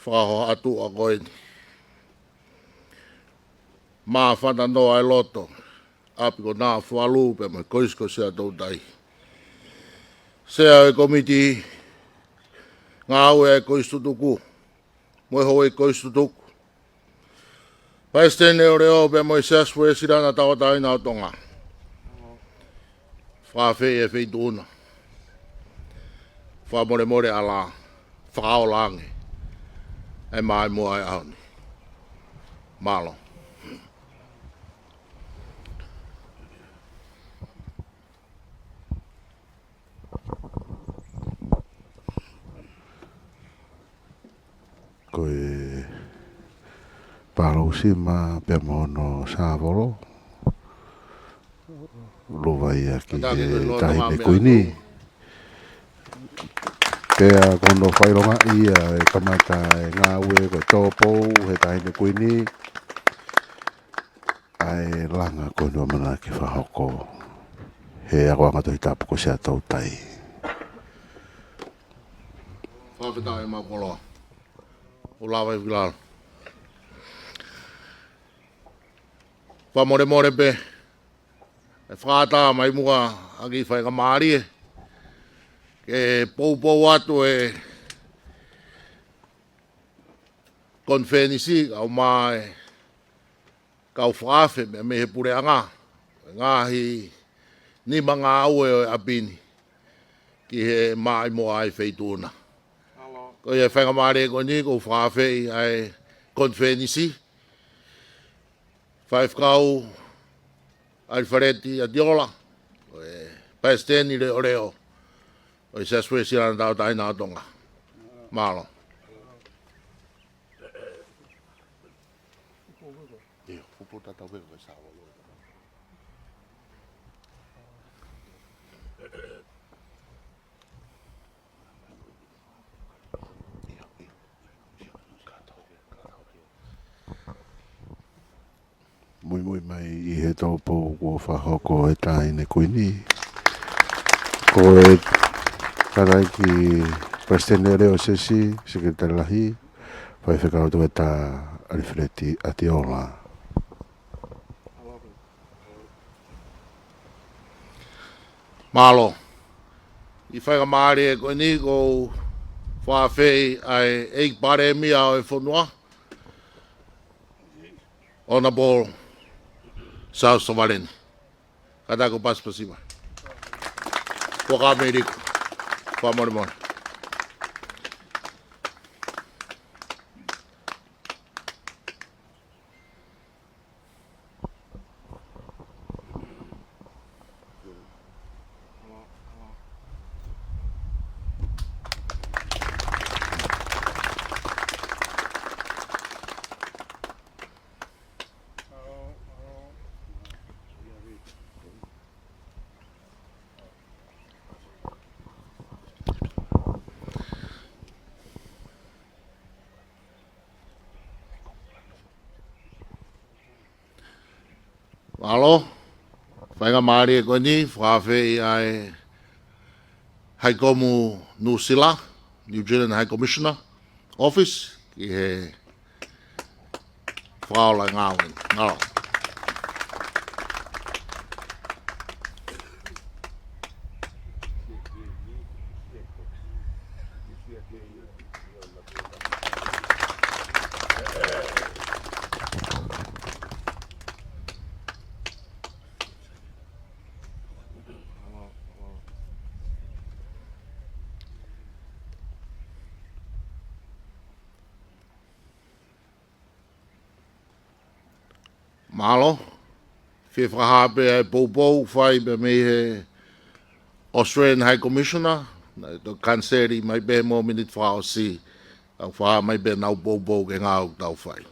fakahohaʻa tuʻa ko eni. Māfana noa e loto ʻapi ko Nafualu pea mo e Kolisi ko Siaʻatoutai. Sea ʻo e komiti ngāue ʻa e Kolisi Tutuku mo e houʻeiki Kolisi Tutuku, Palesiteni Leʻoleʻo pea mo e Siasi Uēsiliana Tauʻatāina ʻo Tonga. Fakaafeʻi e Feituʻu na. Fakamolemole ʻa e hala. Fakaola ange ʻa e maʻimoa ʻo e ʻaho ni. Mālō. Ko e pālou sima pea mo hono sāvolo, luva ia ki he Taʻahine Kuini. Pea ko hono fakaʻilongaʻi ia e kamata e ngāue ko e tōpou he Taʻahine Kuini ʻa e langa ko eni ʻoku ʻamanaki ke fakahoko he akoʻanga Tohi Tapu ko Siaʻatoutai. Fakafetaʻi ʻemau koloa. ʻO lava ʻi lalo. Fakamolemole pē, ʻe fakaʻatā mai muʻa ʻa e kiʻi faingamālie ke poupou atu e konifelenisi, ʻa e ʻomai kau fakaafe mei, mei he puleʻanga, ngaahi nima ngāue ʻo e ʻapi ni ki he maʻimoa ʻa e Feituʻu na. Ko ia e faingamālie ko eni ʻoku ou fakaafeʻi ʻa e konifelenisi, Faifekau ʻAlifeleti ʻAtiola, ko e Palesiteni Leʻoleʻo ʻo e Siasi Uēsiliana Tauʻatāina ʻo Tonga. Mālō. ʻIo, pupu tatau pē ko e sāvolo. Muimui mai ʻi he tōpou kuo fakahoko ʻe he Taʻahine Kuini. Ko e Tangataʻeiki Palesiteni Lelei ʻo e Siasi, Sekelitali Lahi, Faifekau Toketā ʻAlifeleti ʻAtiola. Mālō. ʻI he faingamālie ko eni ʻoku ou fakaafeʻi ʻa e ʻEiki Palēmia ʻo e fonua, Honourable Siaosi Sovaleni. Kātaki ʻo pasipasi mai. Fuakava Mīliku. Fakamolemole. Mālō. Faingamālie ko eni, fakaafeʻi ʻa e Haʻi Komu Nuʻusila, New Zealand High Commissioner Office, ki he fakaola e ngāue. Mālō. Mālō. Fie fakahā pē ʻa e poupou fai pē mei he Australian High Commissioner, naʻe toki kaniseli mai pē mo e miniti fakaʻosi, ʻoku fakahā mai pē ʻenau poupou ki he ngāue ʻoku tau fai.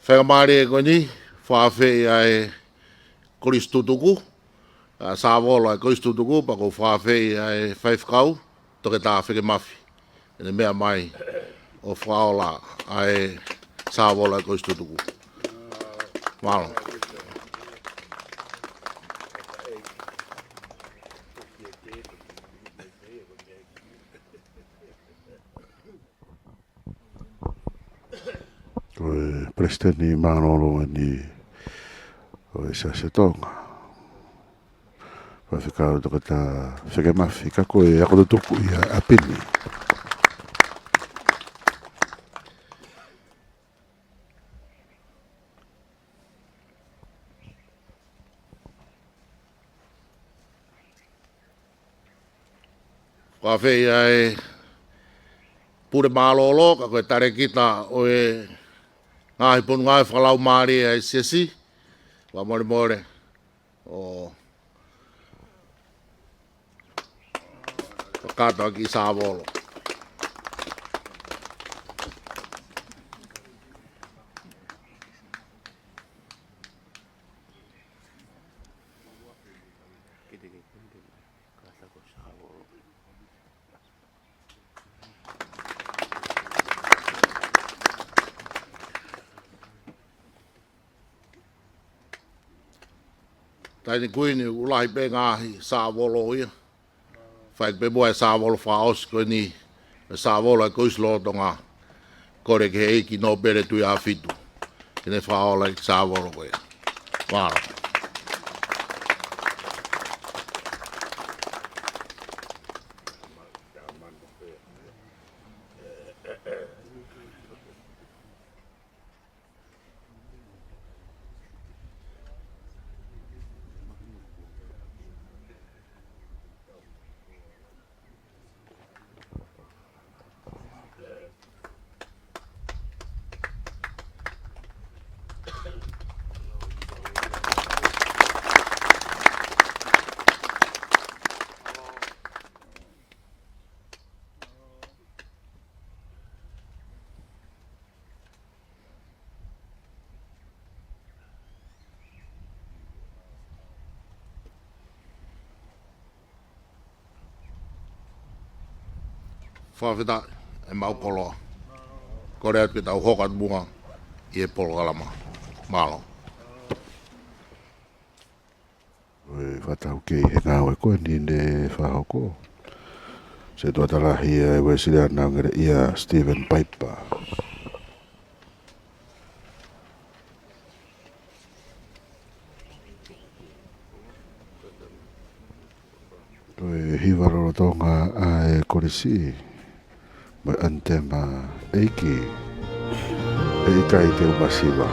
Faingamālie ko eni, fakaafeʻi ʻa e Kolisi Tutuku, ʻa Sāvolo ʻa e Kolisi Tutuku, pea ʻoku ou fakaafeʻi ʻa e Faifekau Toketā Feke Mafi, ʻene meʻa mai ʻo fakaola ʻa e Sāvolo ʻa e Kolisi Tutuku. Mālō. Ko e Palesiteni mālōlō eni ʻo e Siasi ʻo Tonga, Faifekau Toketā Feke Mafi, ka ko e ako tutuku ia ʻa Pini. Fakaafeʻi ʻa e Pule Mālōlō, ka ko e talēkita ʻo e ngaahi potungāue fakalaumālie ʻa e Siasi, fakamolemole ʻo fakataha ki Sāvolo. Taʻahine Kuini, ʻoku lahi pē ngaahi Sāvolo ia. Fai pē muʻa e Sāvolo fakaʻosi ko eni, e Sāvolo ʻa e Kolisi lolotonga. Kole ki he ʻEiki Nōpele Tuʻiʻāfitu ke ne fakaola e Sāvolo ko ia. Mālō. Fakafetaʻi ʻemau koloa. Kole atu ke tau hoko atu muʻa ʻi he polokalama. Mālō. ʻOi, fakataukei he ngāue ko eni ne fakahoko. Setuata lahi ʻa e Uēsiliana ʻo Ngeleʻia, Stephen Piper. Toe hiva lolotonga ʻa e kolisi mo e ʻanitema, ʻEiki, ʻe ʻikai te u masiva.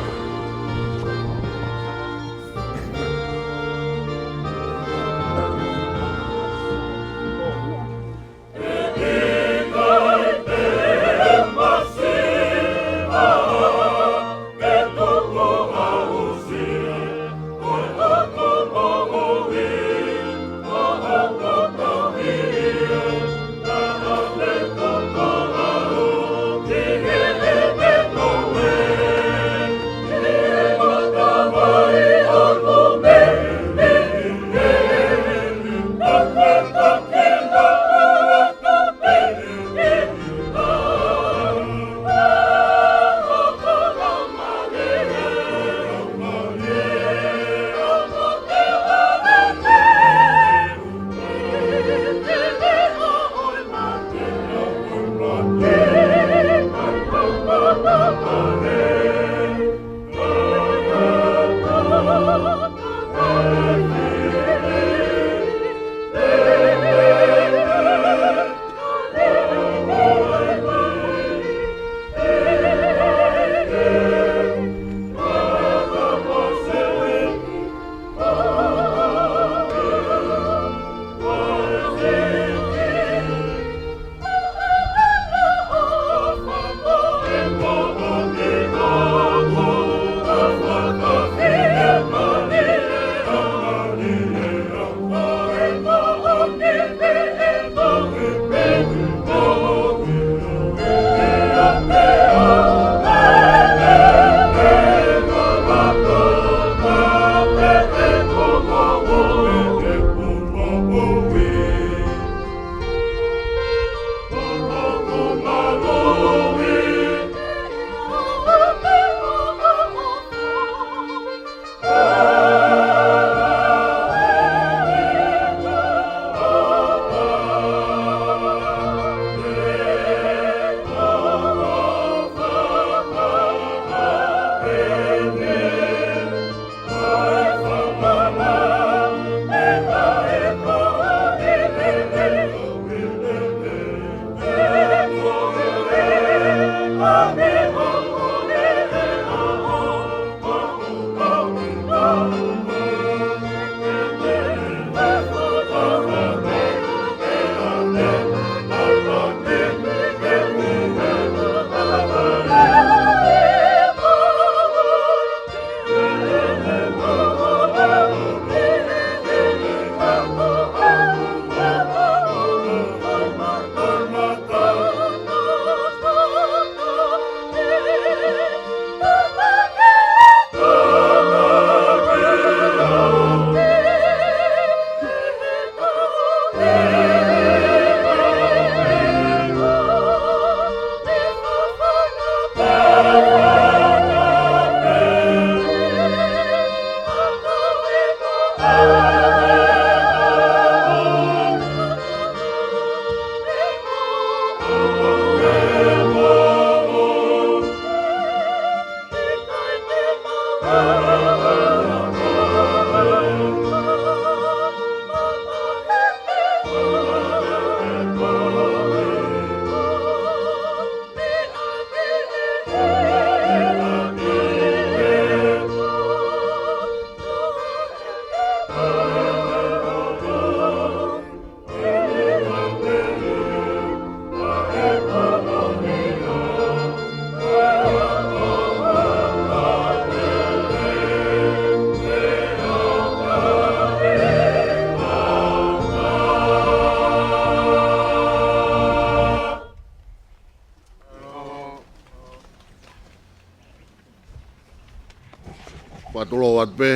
Fakatulou atu pē,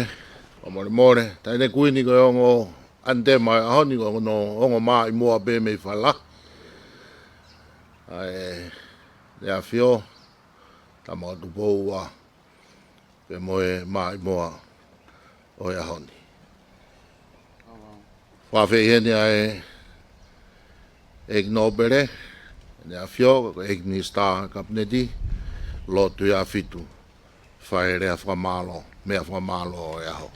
fakamolemole. Taʻahine Kuini, ko e ongo ʻanitema ʻo e ʻaho ni ko hono ongo mā ʻi muʻa pē mei Fala. ʻEne ʻAfio, Tama ʻo Tupou Ua, pea mo e Maʻimoa ʻo e ʻaho ni. Fakafeʻiloaki heni ʻa e ʻEiki Nōpele, ʻEne ʻAfio, ʻEiki Minisitā Kapineti, Lord Tuʻiʻāfitu, fai e lea fakamālō, meʻa fakamālō ʻo e ʻaho.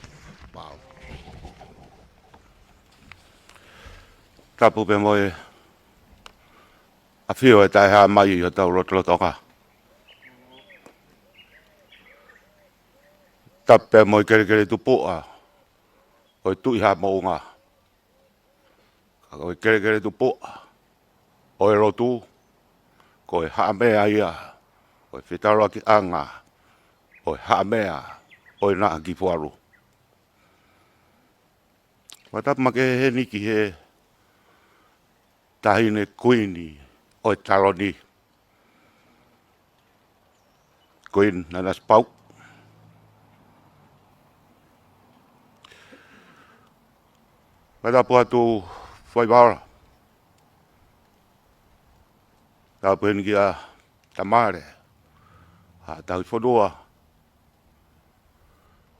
Mālō. Tapu pea mo e ʻafio ʻe taʻehāmai ʻi hotau lotolotonga. Tapu pea mo e kelekele tupuʻa ʻo e Tuʻi ʻa Moʻunga. Ka ko e kelekele tupuʻa ʻo e lotu, ko e haʻamea ia ʻo e fetaulakiʻanga ʻo e haʻamea ʻo e Naʻa ki Fualu. Fakatapu makehe heni ki he Taʻahine Kuini ʻo e Taloni, Kuini Nanasipauʻu. Fakatapu atu Faivaola. Tapu heni kia Tamale Haʻatauhifonua.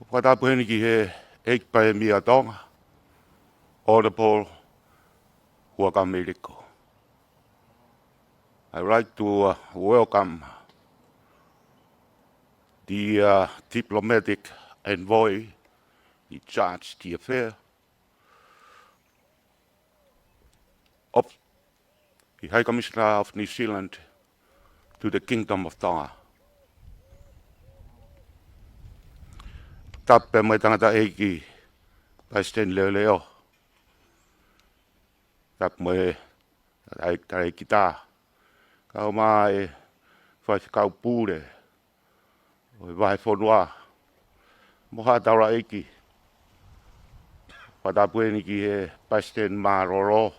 Fakatapu heni ki he ʻEiki Palēmia ʻo Tonga, Honourable Huʻakavameiliku. I'd like to, uh, welcome the, uh, diplomatic envoy in charge the affair of the High Commissioner of New Zealand to the Kingdom of Tonga. Tapu pea mo e tangataʻeiki Palesiteni Leʻoleʻo. Tapu mo e tangataʻeiki, tangataʻeiki tā. Kau mai e faifekau pule ʻo e vahefonua mo haʻa taulaʻeiki. Fakatapu heni ki he Palesiteni Mālōlō,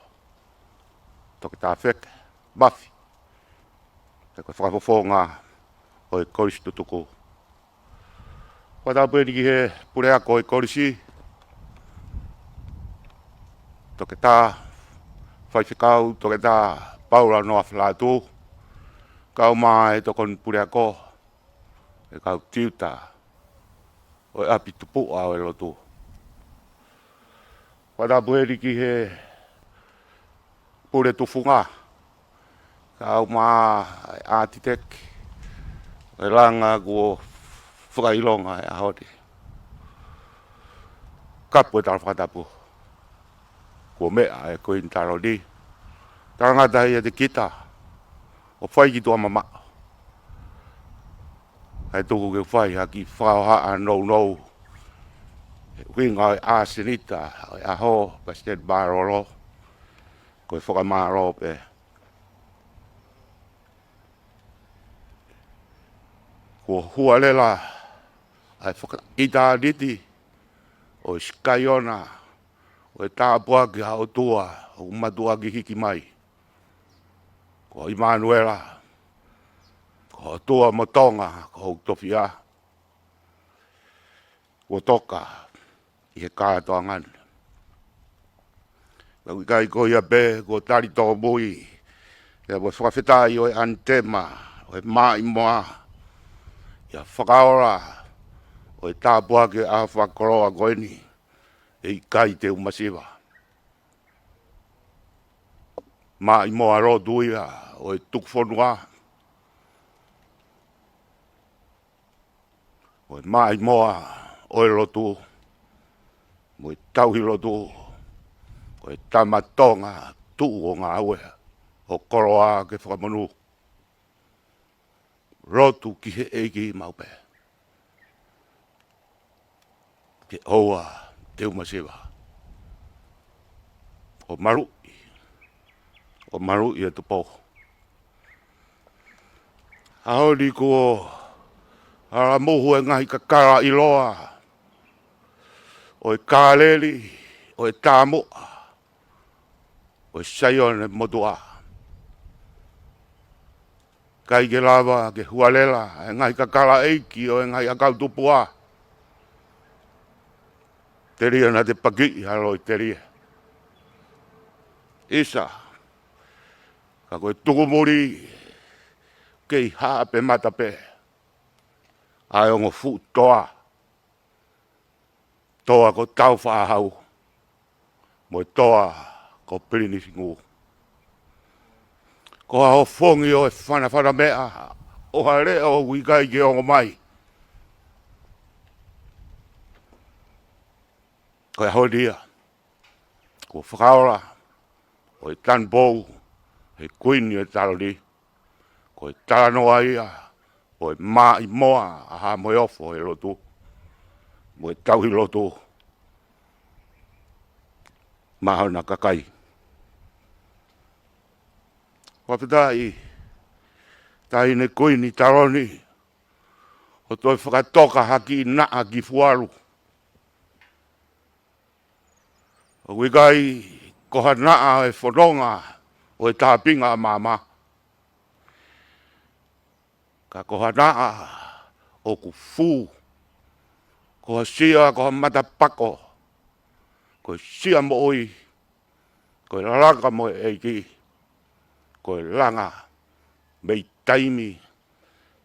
Toketā Feke Mafi, pea ko e fakafofonga ʻo e Kolisi Tutuku. Fakatapu heni ki he puleako ʻo e kolisi, Toketā, Faifekau Toketā Paula Noa Felatu, kau mai e tokoni puleako, e kau tiuta ʻo e ʻapi tupuʻa ʻo e lotu. Fakatapu heni ki he pule tufunga, kau mai e ʻātiteki ʻo e langa kuo fakaʻilonga e ʻaho ni. Kapu e tala fakatapu. Kuo meʻa e Kuini Taloni. Talangata ia te kita ʻo fai ki tuʻa mamaʻo. ʻAi tuku ke u fai ha kiʻi fakahohaʻa nounou. ʻUhinga ʻo e ʻasenita ʻo e ʻaho, Palesiteni Mālōlō, ko e fakamālō pē. Kuo hualela ʻa e fakaʻitāniti ʻo e sikaiona ʻo e tāpuaki ʻa e ʻOtua ʻoku mātuʻaki hiki mai. Ko ʻImanuela, ko e ʻOtua mo Tonga, ko hoku tofiʻa. Kuo toka ʻi he kātoanga ni. Ka ʻoku ʻikai ko ia pē, kuo tali tōmui ia mo e fakafetaʻi ʻo e ʻanitema ʻo e Maʻimoa, ʻi he fakaola ʻo e tāpuaki ʻo e ʻaho fakakoloa ko eni, ʻe ʻikai te u masiva. Maʻimoa lotu ia ʻo e tuku fonua, ʻo e maʻimoa ʻo e lotu, mo e tauhi lotu, ko e tama Tonga tuʻu ʻo ngāue ʻo koloa ke fakamonū. Lotu ki he ʻEiki maʻu pē. Ke ʻoua te u masiva. ʻO maluʻi. ʻO maluʻi e Tupou. ʻAho ni kuo hala mohu e ngaahi kakala ʻiloa ʻo e Kāleli ʻo e Tāmoʻa ʻo e Saione motuʻa. ʻIkai ke lava ke hualela e ngaahi kakala ʻeiki ʻo e ngaahi ʻakau tupuʻa. Telia naʻa te pakiʻi ha loi telia. ʻIsa, ka ko e tuku muli, kei haʻa pē mata pē ʻa e ongo fuʻu toa, toa ko Taufaʻāhau mo e toa ko Pilinisi Ngū. Ko ha ofongi ʻo e fanafana meʻa, ʻo ha leʻo ʻoku ʻikai ke ongo mai. Ko e ʻaho ni ia, kuo fakaola ʻo e tanupou ʻe he Kuini ʻo e Taloni. Ko e talanoa ia ʻo e maʻimoa ʻa Haʻa Moheofo ʻi he lotu mo e tauhi lotu maʻa hona kakai. Fakafetaʻi Taʻahine Kuini Taloni, ʻo toe fakatoka ha kiʻi naʻa ki fualu. ʻOku ʻikai ko ha naʻa ʻe fononga ʻo e tāpinga ʻa māmā, ka ko ha naʻa ʻoku fū, ko ha sia, ko ha matapako, ko e sia moʻui, ko e laka mo e ʻEiki, ko e langa mei taimi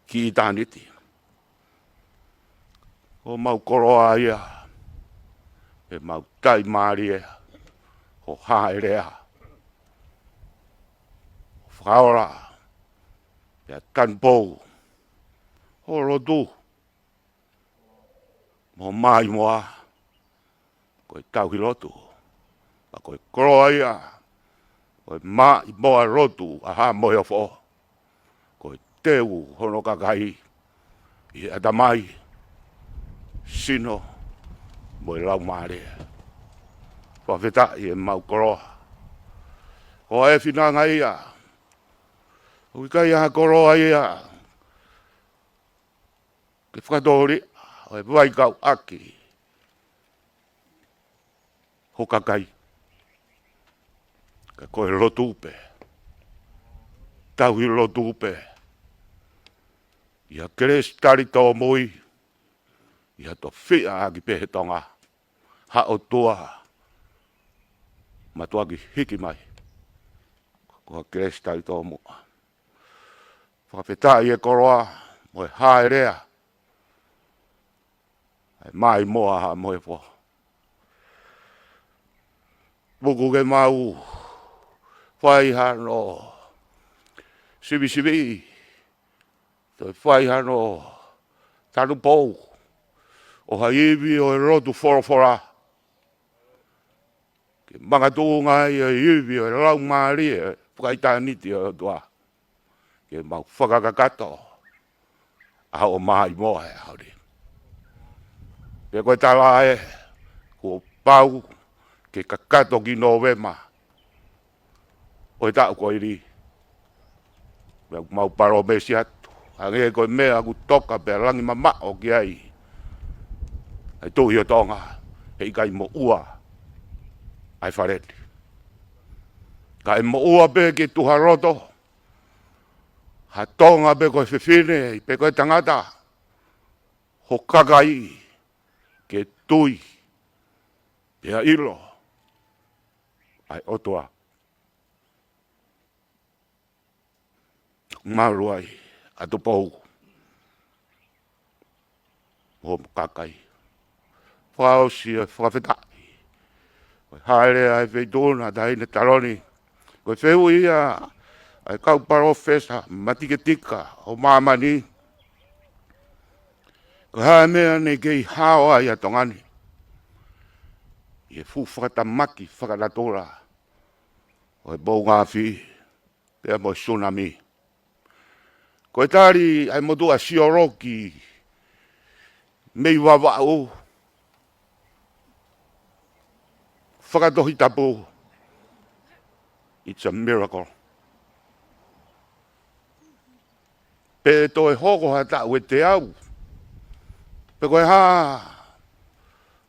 ki ʻitāniti. Ko homau koloa ia, pea mau tai mālie ʻo hāʻele ʻo fakaola pea tanupou ʻo lotu mo maʻimoa, ko e tauhi lotu. Ka ko e koloa ia ʻo e maʻimoa lotu ʻa Haʻa Moheofo, ko e teu hono kakai ʻi he ʻatamai, sino mo e laumālie. Fakafetaʻi ʻemau koloa. Ko e finanga ia, ʻoku ʻikai ha koloa ia ke fakatōliʻa ʻo e vaikauʻaki ho kakai. Ka ko e lotu pē, tauhi lotu pē, ʻi ha kelesi tali tōmui, ʻi ha tofiʻa ʻaki pē he Tonga ha ʻOtua mātuʻaki hiki mai, ko ha kelesi tali tōmui. Fakafetaʻi e koloa mo e hāʻele ʻa e maʻimoa ʻa Haʻa Moheofo. Tuku ke mau fai hano sivisiviʻi, toe fai hano tanupou ʻo ha ivi ʻo e lotu folofola, ke makatuʻunga ai e ivi ʻo e laumālie fakaʻitāniti ʻo e ʻOtua, ke mau fakakakato ʻa hoʻo maʻimoa he ʻaho ni. Pea ko e tala ē, kuo pau ke kakato ki Nōvema ʻo e taʻu ko eni. Pea mau palōmesi atu, hangē ko e meʻa ʻoku toka pea langi mamaʻo ki ai ʻa e Tuʻi ʻo Tonga, heʻikai moʻua ʻa e fale ni, kae moʻua pē ke tuha loto ha Tonga, pe ko e fefine pe ko e tangata, ho kakai, ke tui pea ʻilo ʻa e ʻOtua. Mālō ai ʻa Tupou mo homo kakai. Fakaʻosi e fakafetaʻi, ko e hāʻele ʻa e Feituʻuna Taʻahine Taloni, ko e fehuʻi ia ʻa e kau palōfesa matiketika ʻo māmani, ko e hā e meʻa naʻe kei hao ai ʻa Tonga ni ʻi he fuʻu fakatamaki fakanatula ʻo e moʻunga afi pea mo e sunami. Ko e tali ʻa e motuʻa sioloki mei Vavaʻu, fakatohitapu, it's a miracle. Pe toe hoko ha taʻu ʻe teau, pe ko e hā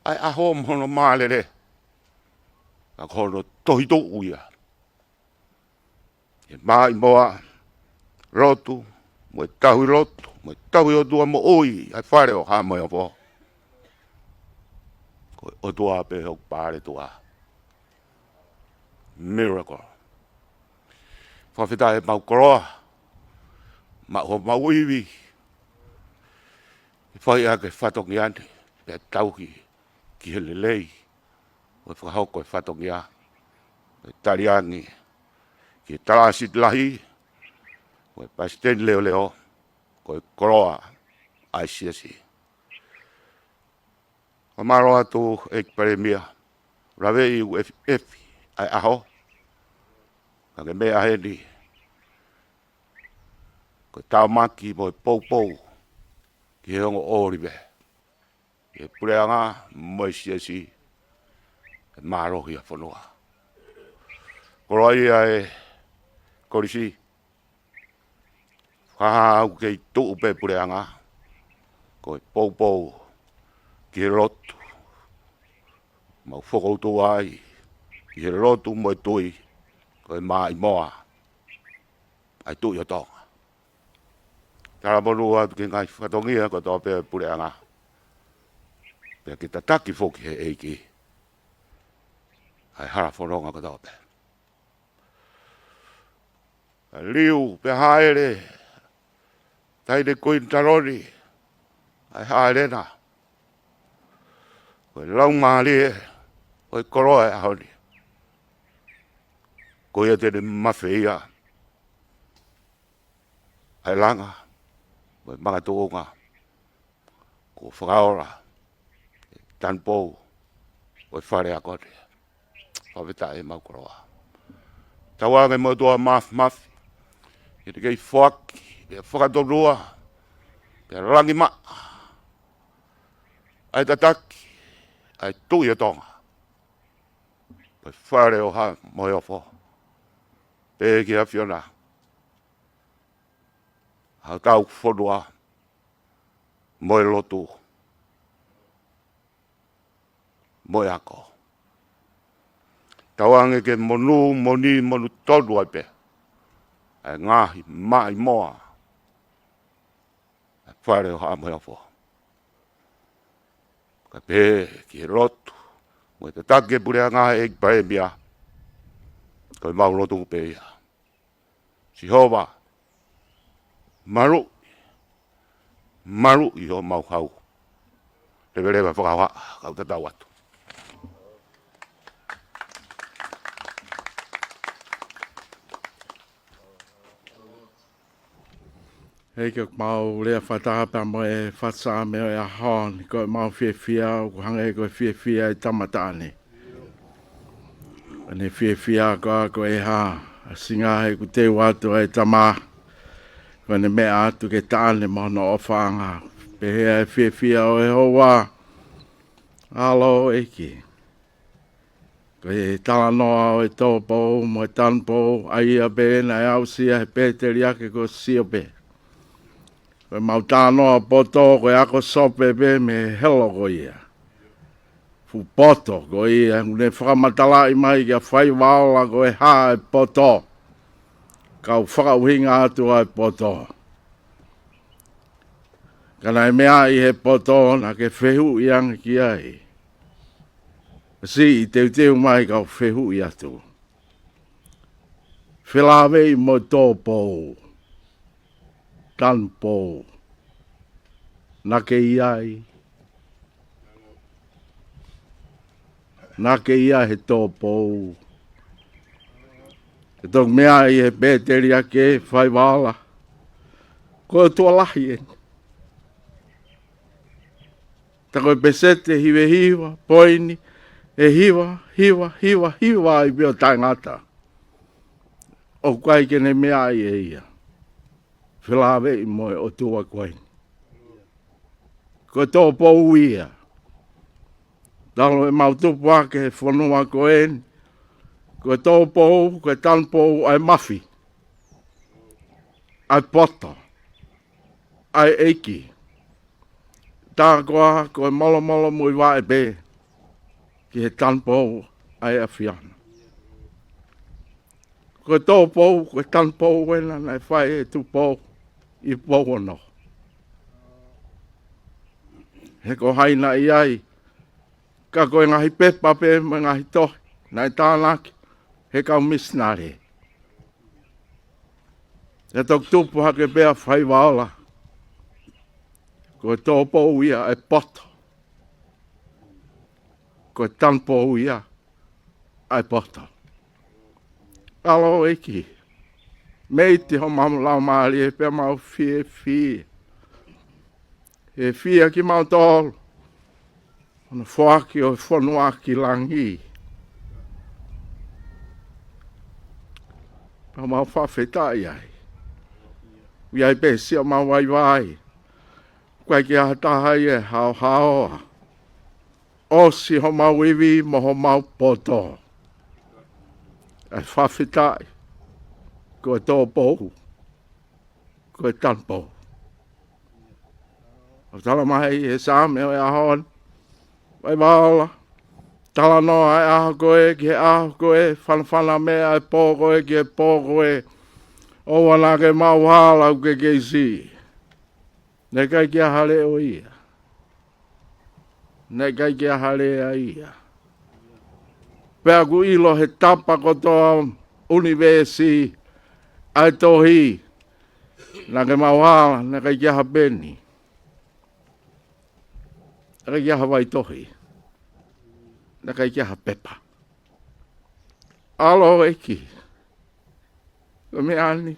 ʻa e ʻaho mo hono mālele, ka ko hono tohituʻu ia. ʻE maʻimoa lotu, mo e tauhi lotu, mo e tauhi ʻOtua moʻui ʻa e fale ʻo Haʻa Moheofo, ko e ʻOtua pē hoku paletuʻa. Miracle. Fakafetaʻi ʻemau koloa maʻu homau ivi, ʻe fai ʻaki e fatongia ni, pea tauhi ki he lelei ʻo e fakahoko e fatongia, ʻo e taliangi ki he talāsiti lahi ʻo e palesiteni leoleo, ko e koloa ʻa e siasi. Fakamālō atu ʻEiki Palēmia, lave ʻi he efiafi ʻa e ʻaho, ka ke meʻa heni, ko e tāmaki mo e poupou ki he ongo ʻōlive, ki he puleʻanga mo e siasi, ʻe mālohi ʻa e fonua. Koloaʻia e kolisi, fakahā ʻoku kei tuʻu pē puleʻanga, ko e poupou ki he lotu, mau fokoutua ai ki he lotu mo e tui, ko e maʻimoa ʻa e Tuʻi ʻo Tonga. Talamonū atu ki he ngaahi fatongia kotoa pē ʻo e puleʻanga, pea ke tataki foki he ʻEiki ʻa e hala fononga kotoa pē. Liu pea hāʻele Taʻahine Kuini Taloni ʻa e hāʻelena, ko e laumālie ʻo e koloa ʻo e ʻaho ni, ko ia te ne mafeia ʻa e langa mo e makatuʻunga kuo fakaola ʻe Tanupou ʻo e Fale Ako ni. Fakafetaʻi ʻemau koloa. Tauange mo e ʻOtua Māfimafi, ʻi he kei foaki pea fakatonua pea langimaʻa ʻa e tataki ʻa e Tuʻi ʻo Tonga, ko e Fale ʻo Haʻa Moheofo, pea ki he ʻAfiona, ʻa e kau fonua mo e lotu mo e ako. Tauange ke monū, moni, monū tonu ai pē ʻa e ngaahi maʻimoa ʻa e Fale ʻo Haʻa Moheofo, kae pehē ki he lotu mo e tataki e puleʻanga, ʻEiki Palēmia, ko ʻemau lotu pē ia. Sihova, maluʻi, maluʻi homau hau. Leveleva fakahohaʻa, kau tatau atu. ʻEiki, ʻoku mau lea fakataha pea mo e fakaʻamu ʻo e ʻaho ni, ko ʻemau fiefia ʻoku hangē ko e fiefia ʻa e tama taʻane. Ko ʻene fiefia ko ā ko e hā, ʻa e ʻuhinga he ʻoku teu atu ʻa e tama, ko ʻene meʻa atu ki he taʻane mo hono ʻofaʻanga. Pehē ʻa e fiefia ʻo e houa, ʻAlo ʻEiki. Ko e talanoa ʻo e Tōpou mo e Tanupou, ʻa ia pē naʻe aʻusia ʻe he pēteliake ko Siope. Ko ʻemau talanoa poto, ko e ako Siope pē mei he helo ko ia. Fuʻu poto ko ia, ʻoku ne fakamatalaʻi mai kia Faivaola ko e hā e poto. Kau fakaʻuhinga atu ʻa e poto. Ka naʻe meʻa ʻi he poto, naʻa ke fehuʻi ange ki ai. Siʻi teuteu mai kau fehuʻi atu. Felāveʻi mo e Tōpou, Tanupou. Naʻa ke ʻi ai. Naʻa ke ʻi ai he Tōpou. Ke toki meʻa ʻi he pēteliake Faivaola. Ko e ʻOtua lahi eni. Tā ko e peseti ʻe hiva hiva, poini ʻe hiva, hiva, hiva, hiva ʻi pē ʻo taʻengata. ʻOku ʻikai ke ne meʻa ʻi he ia. Felāveʻi mo e ʻOtua ko eni. Ko e Tōpou ia. Talu ʻemau tupu hake he fonua ko eni. Ko e Tōpou, ko e Tanupou ʻa e mafi. ʻA e poto. ʻA e ʻEiki. Tā ko ā ko e molomolo muivaʻe pē ki he Tanupou ʻa e ʻAfiona. Ko e Tōpou, ko e Tanupou ena naʻe fai ʻe Tupou ʻi Pouono. He ko hai naʻe ʻi ai, ka ko e ngaahi pepa pē mo e ngaahi tohi naʻe tānaki he kau misinale. Te toki tupu hake pea faiva ola. Ko e tōpou ia ʻa e poto. Ko e tanupou ia ʻa e poto. ʻAlo ʻEiki, mei te homau laumālie pea mau fiefia. He fia kimautolu hono foaki ʻo e fonua ki langi. Pea mau fakafetaʻi ai. ʻOku ʻi ai pē siʻomau vaivai. ʻOku ʻikai ke ʻi ai ha taha ia ʻe haohaoa. ʻOsi homau ivi mo homau poto. ʻE fakafetaʻi. Ko e tōpou. Ko e tanupou. ʻOku tala mai ʻe he Saame ʻo e ʻaho ni, faiva ola, talanoa ʻa e ʻaho ko ē ki he ʻaho ko ē, fanafana mei he pō ko ē ki he pō ko ē, ʻoua naʻa ke maʻu ha hala ʻoku ke kei siʻi. Naʻe ʻikai ke ʻi ai ha leʻo ia. Naʻe ʻikai ke ʻi ai ha lea ia. Pea ʻoku ʻilo he tapa kotoa ʻunivēsi ʻa e tohi. Naʻa ke maʻu ha hala, naʻe ʻikai ke ʻi ai ha peni. Naʻe ʻikai ke ʻi ai ha vaitohi. Naʻe ʻikai ke ʻi ai ha pepa. ʻAlo ʻEiki. Ko e meʻa ni,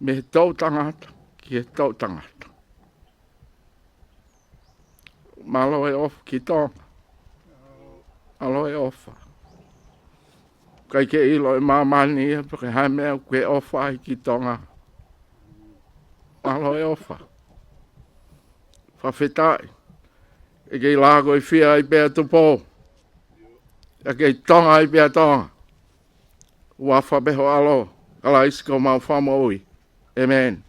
mei he toʻutangata ki he toʻutangata. Mālō e ʻofa ki Tonga. Mālō e ʻofa. ʻIkai ke ʻilo ʻe māmani ia pe ko e hā e meʻa ʻoku ke ʻofa ai ki Tonga. Mālō e ʻofa. Fakafetaʻi. ʻE kei lākoifia ai pē ʻa Tupou. ʻE kei Tonga ai pē ʻa Tonga. Huafa pē ho ʻAlo, Kalaisi ko homau Fakamoʻui. ʻĒmeni.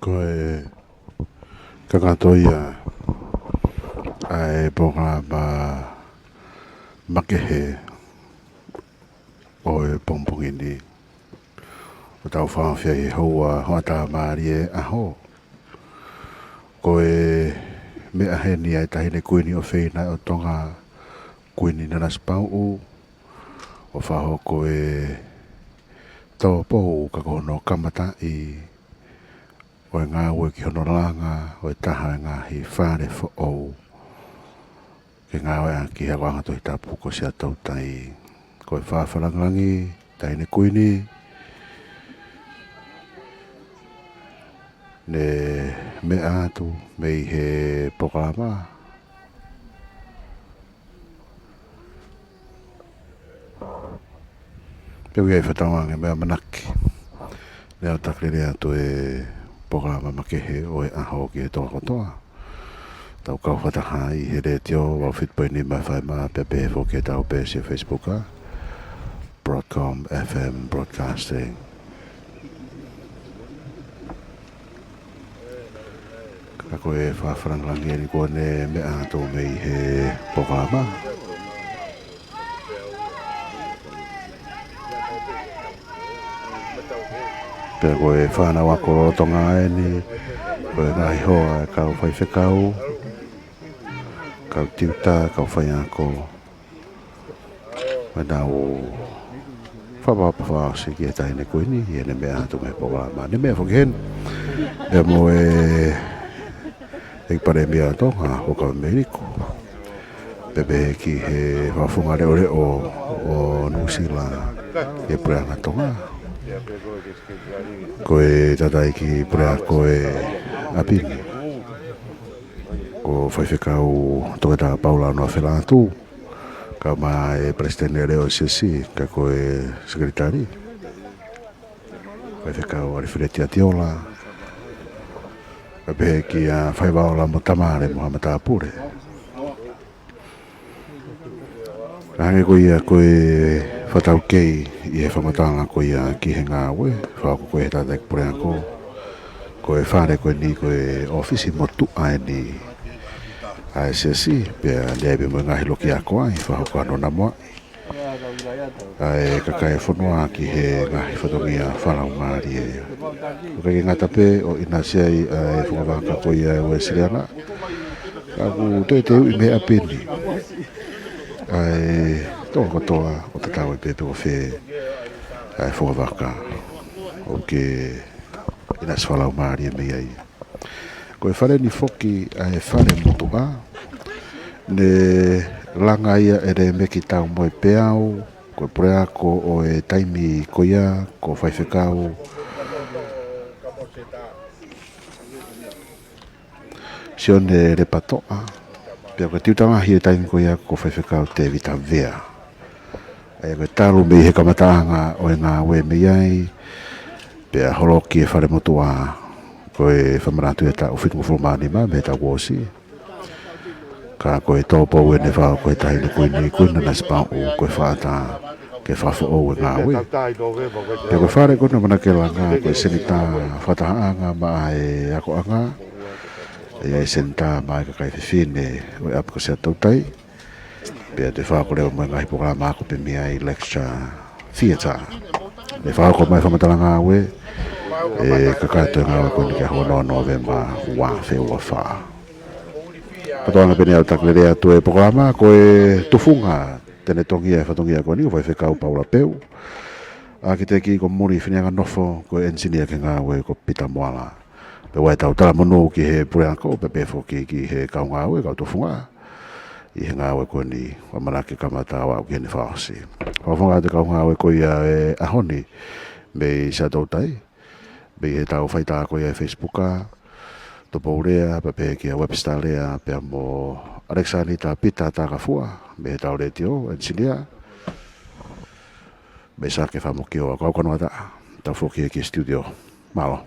Ko e kakato ia ʻa e polokalama makehe ʻo e pongipongi ni. ʻOku tau fakaafeʻi he houa hoʻatā mālie ʻaho. Ko e meʻa heni ʻa e Taʻahine Kuini ʻofeina ʻo Tonga, Kuini Nanasipauʻu, ʻo fakahoko e tōpou ka ko hono kamataʻi ʻo e ngāue ki hono langa ʻo e taha ʻo e ngaahi fale foʻou ke ngāueʻaki ʻi he akoʻanga Tohi Tapu ko Siaʻatoutai. Ko e fāfā lāngilangi, Taʻahine Kuini, ne meʻa atu mei he polokalama. Pea ʻoku ʻi ai e fatongia mo e ʻamanaki. Lea ʻo takelele atu e polokalama makehe ʻo e ʻaho ki he Tonga kotoa. Tau kau fakataha ʻi he letiō, valu fitu poini nima F M, pea pehē foki ki heʻetau peesi ʻa e Facebook, ʻa Broadcom F M Broadcasting. Ka Ko e fakafalangalangi eni ko ʻene meʻa atu mei he polokalama. Pea ko e fānau ako lolotonga eni, ko e ngaahi hoa e kau faifekau, kau tiuta, kau faiako, ʻenau fakaʻapaʻapa fakaʻosi ki he taʻahine kuini, ʻi heʻene meʻa atu mei he polokalama. ʻEne meʻa foki heni, pea mo e ʻEiki Palēmia ʻo Tonga, Huʻakavameiliku. Pea pehē ki he Fakafofonga Leʻoleʻo ʻo Nuʻusila, ʻi he Puleʻanga Tonga. Ko e tangataʻeiki puleako ʻo e ʻapi ni, ko Faifekau Toketā Paula Noa Felatu, kae ʻumaʻā e Palesiteni Leʻoleʻo ʻo e Siasi, kae ko e Sekelitali, Faifekau ʻAlifeleti ʻAtiola, kae pehē kia Faivaola mo Tamale mo ha matāpule. Hangē ko ia ko e fakataukei ʻi he fakamatala ko ia ki he ngāue, fakahoko ko ē ʻe he tangataʻeiki puleako, ko e fale ko eni ko e ʻōfisi motuʻa eni ʻa e Siasi, pea lea pē mo e ngaahi loki ako ai, fakahoko hano namoaʻi ʻa e kakai e fonua ki he ngaahi fatongia fakalaumālie. ʻOku ʻikai ke ngata pē ʻo ʻinasi ai ʻa e fungavaka ko ia ʻo e Uēsiliana, ka ʻoku toe teuʻi mei he ʻapi ni ʻa e Tonga kotoa ʻo tatau ai pē pe ko fē ʻa e fungavaka ʻoku ke ʻinasi fakalaumālie mei ai. Ko e fale ni foki ʻa e fale motuʻa, ne langa ia ʻe Lēmeki Taumoepeau, ko e puleako ʻo e taimi ko ia, ko Faifekau Sione Lepatoʻa, pea ko e tiuta lahi ʻo e taimi ko ia ko Faifekau Tēvita Vea. ʻA ia ko e talu mei he kamataʻanga ʻo e ngāue mei ai, pea holoki e fale motuʻa ko e fakamanatu ʻi he taʻu fitungofulu mā nima mei he taʻu kuo ʻosi. Ka ko e tōpou eni ʻe fakahoko ʻe he taʻahine kuini, Kuini Nanasipauʻu, ko e fakaʻatā ke fakafoʻou e ngāue. Pea ko e fale ko eni ʻoku ʻamanaki ke langa ko e senitā fakatahaʻanga maʻa e akoʻanga, ʻa ia e senitā maʻa e kakai fefine ʻo e ʻapi ko Siaʻatoutai. Pea toe fakahoko leva mo e ngaahi polokalama ako pē mei ai, lecture theatre. Ne fakahoko mai e fakamatala ngāue ʻe he kakato e ngāue ko eni ki he ʻaho ono ʻo Nōvema, ua afe ua fā. Kātoanga pē eni ʻa e ʻalu taki lelei atu e polokalama, ko e tufunga tene tongia e fatongia ko eni ko Faifekau Paula Peu. ʻAkiteki ko Muli Fineanganofo, ko e ʻenisinia ki he ngāue ko Pita Moala. Pea ʻoku ʻi ai ʻetau talamonū ki he puleako, pea pehē foki ki he kau ngāue, kau tufunga ʻi he ngāue ko eni, ʻoku ʻamanaki ke kamata ʻo aʻu ki heʻene fakaʻosi. Fakafofonga atu e kau ngāue ko ia e ʻaho ni mei Siaʻatoutai, mei heʻetau faitā ko ia ʻi he Facebook, Tupou Lea, pea pehē kia Webster Lea, pea mo ʻAlekisānita Pita Takafua, mei heʻetau letiō, ʻenisinia, mei Sake Famoki ʻo Akauka Noataʻa, tau foki ki he studio. Mālō.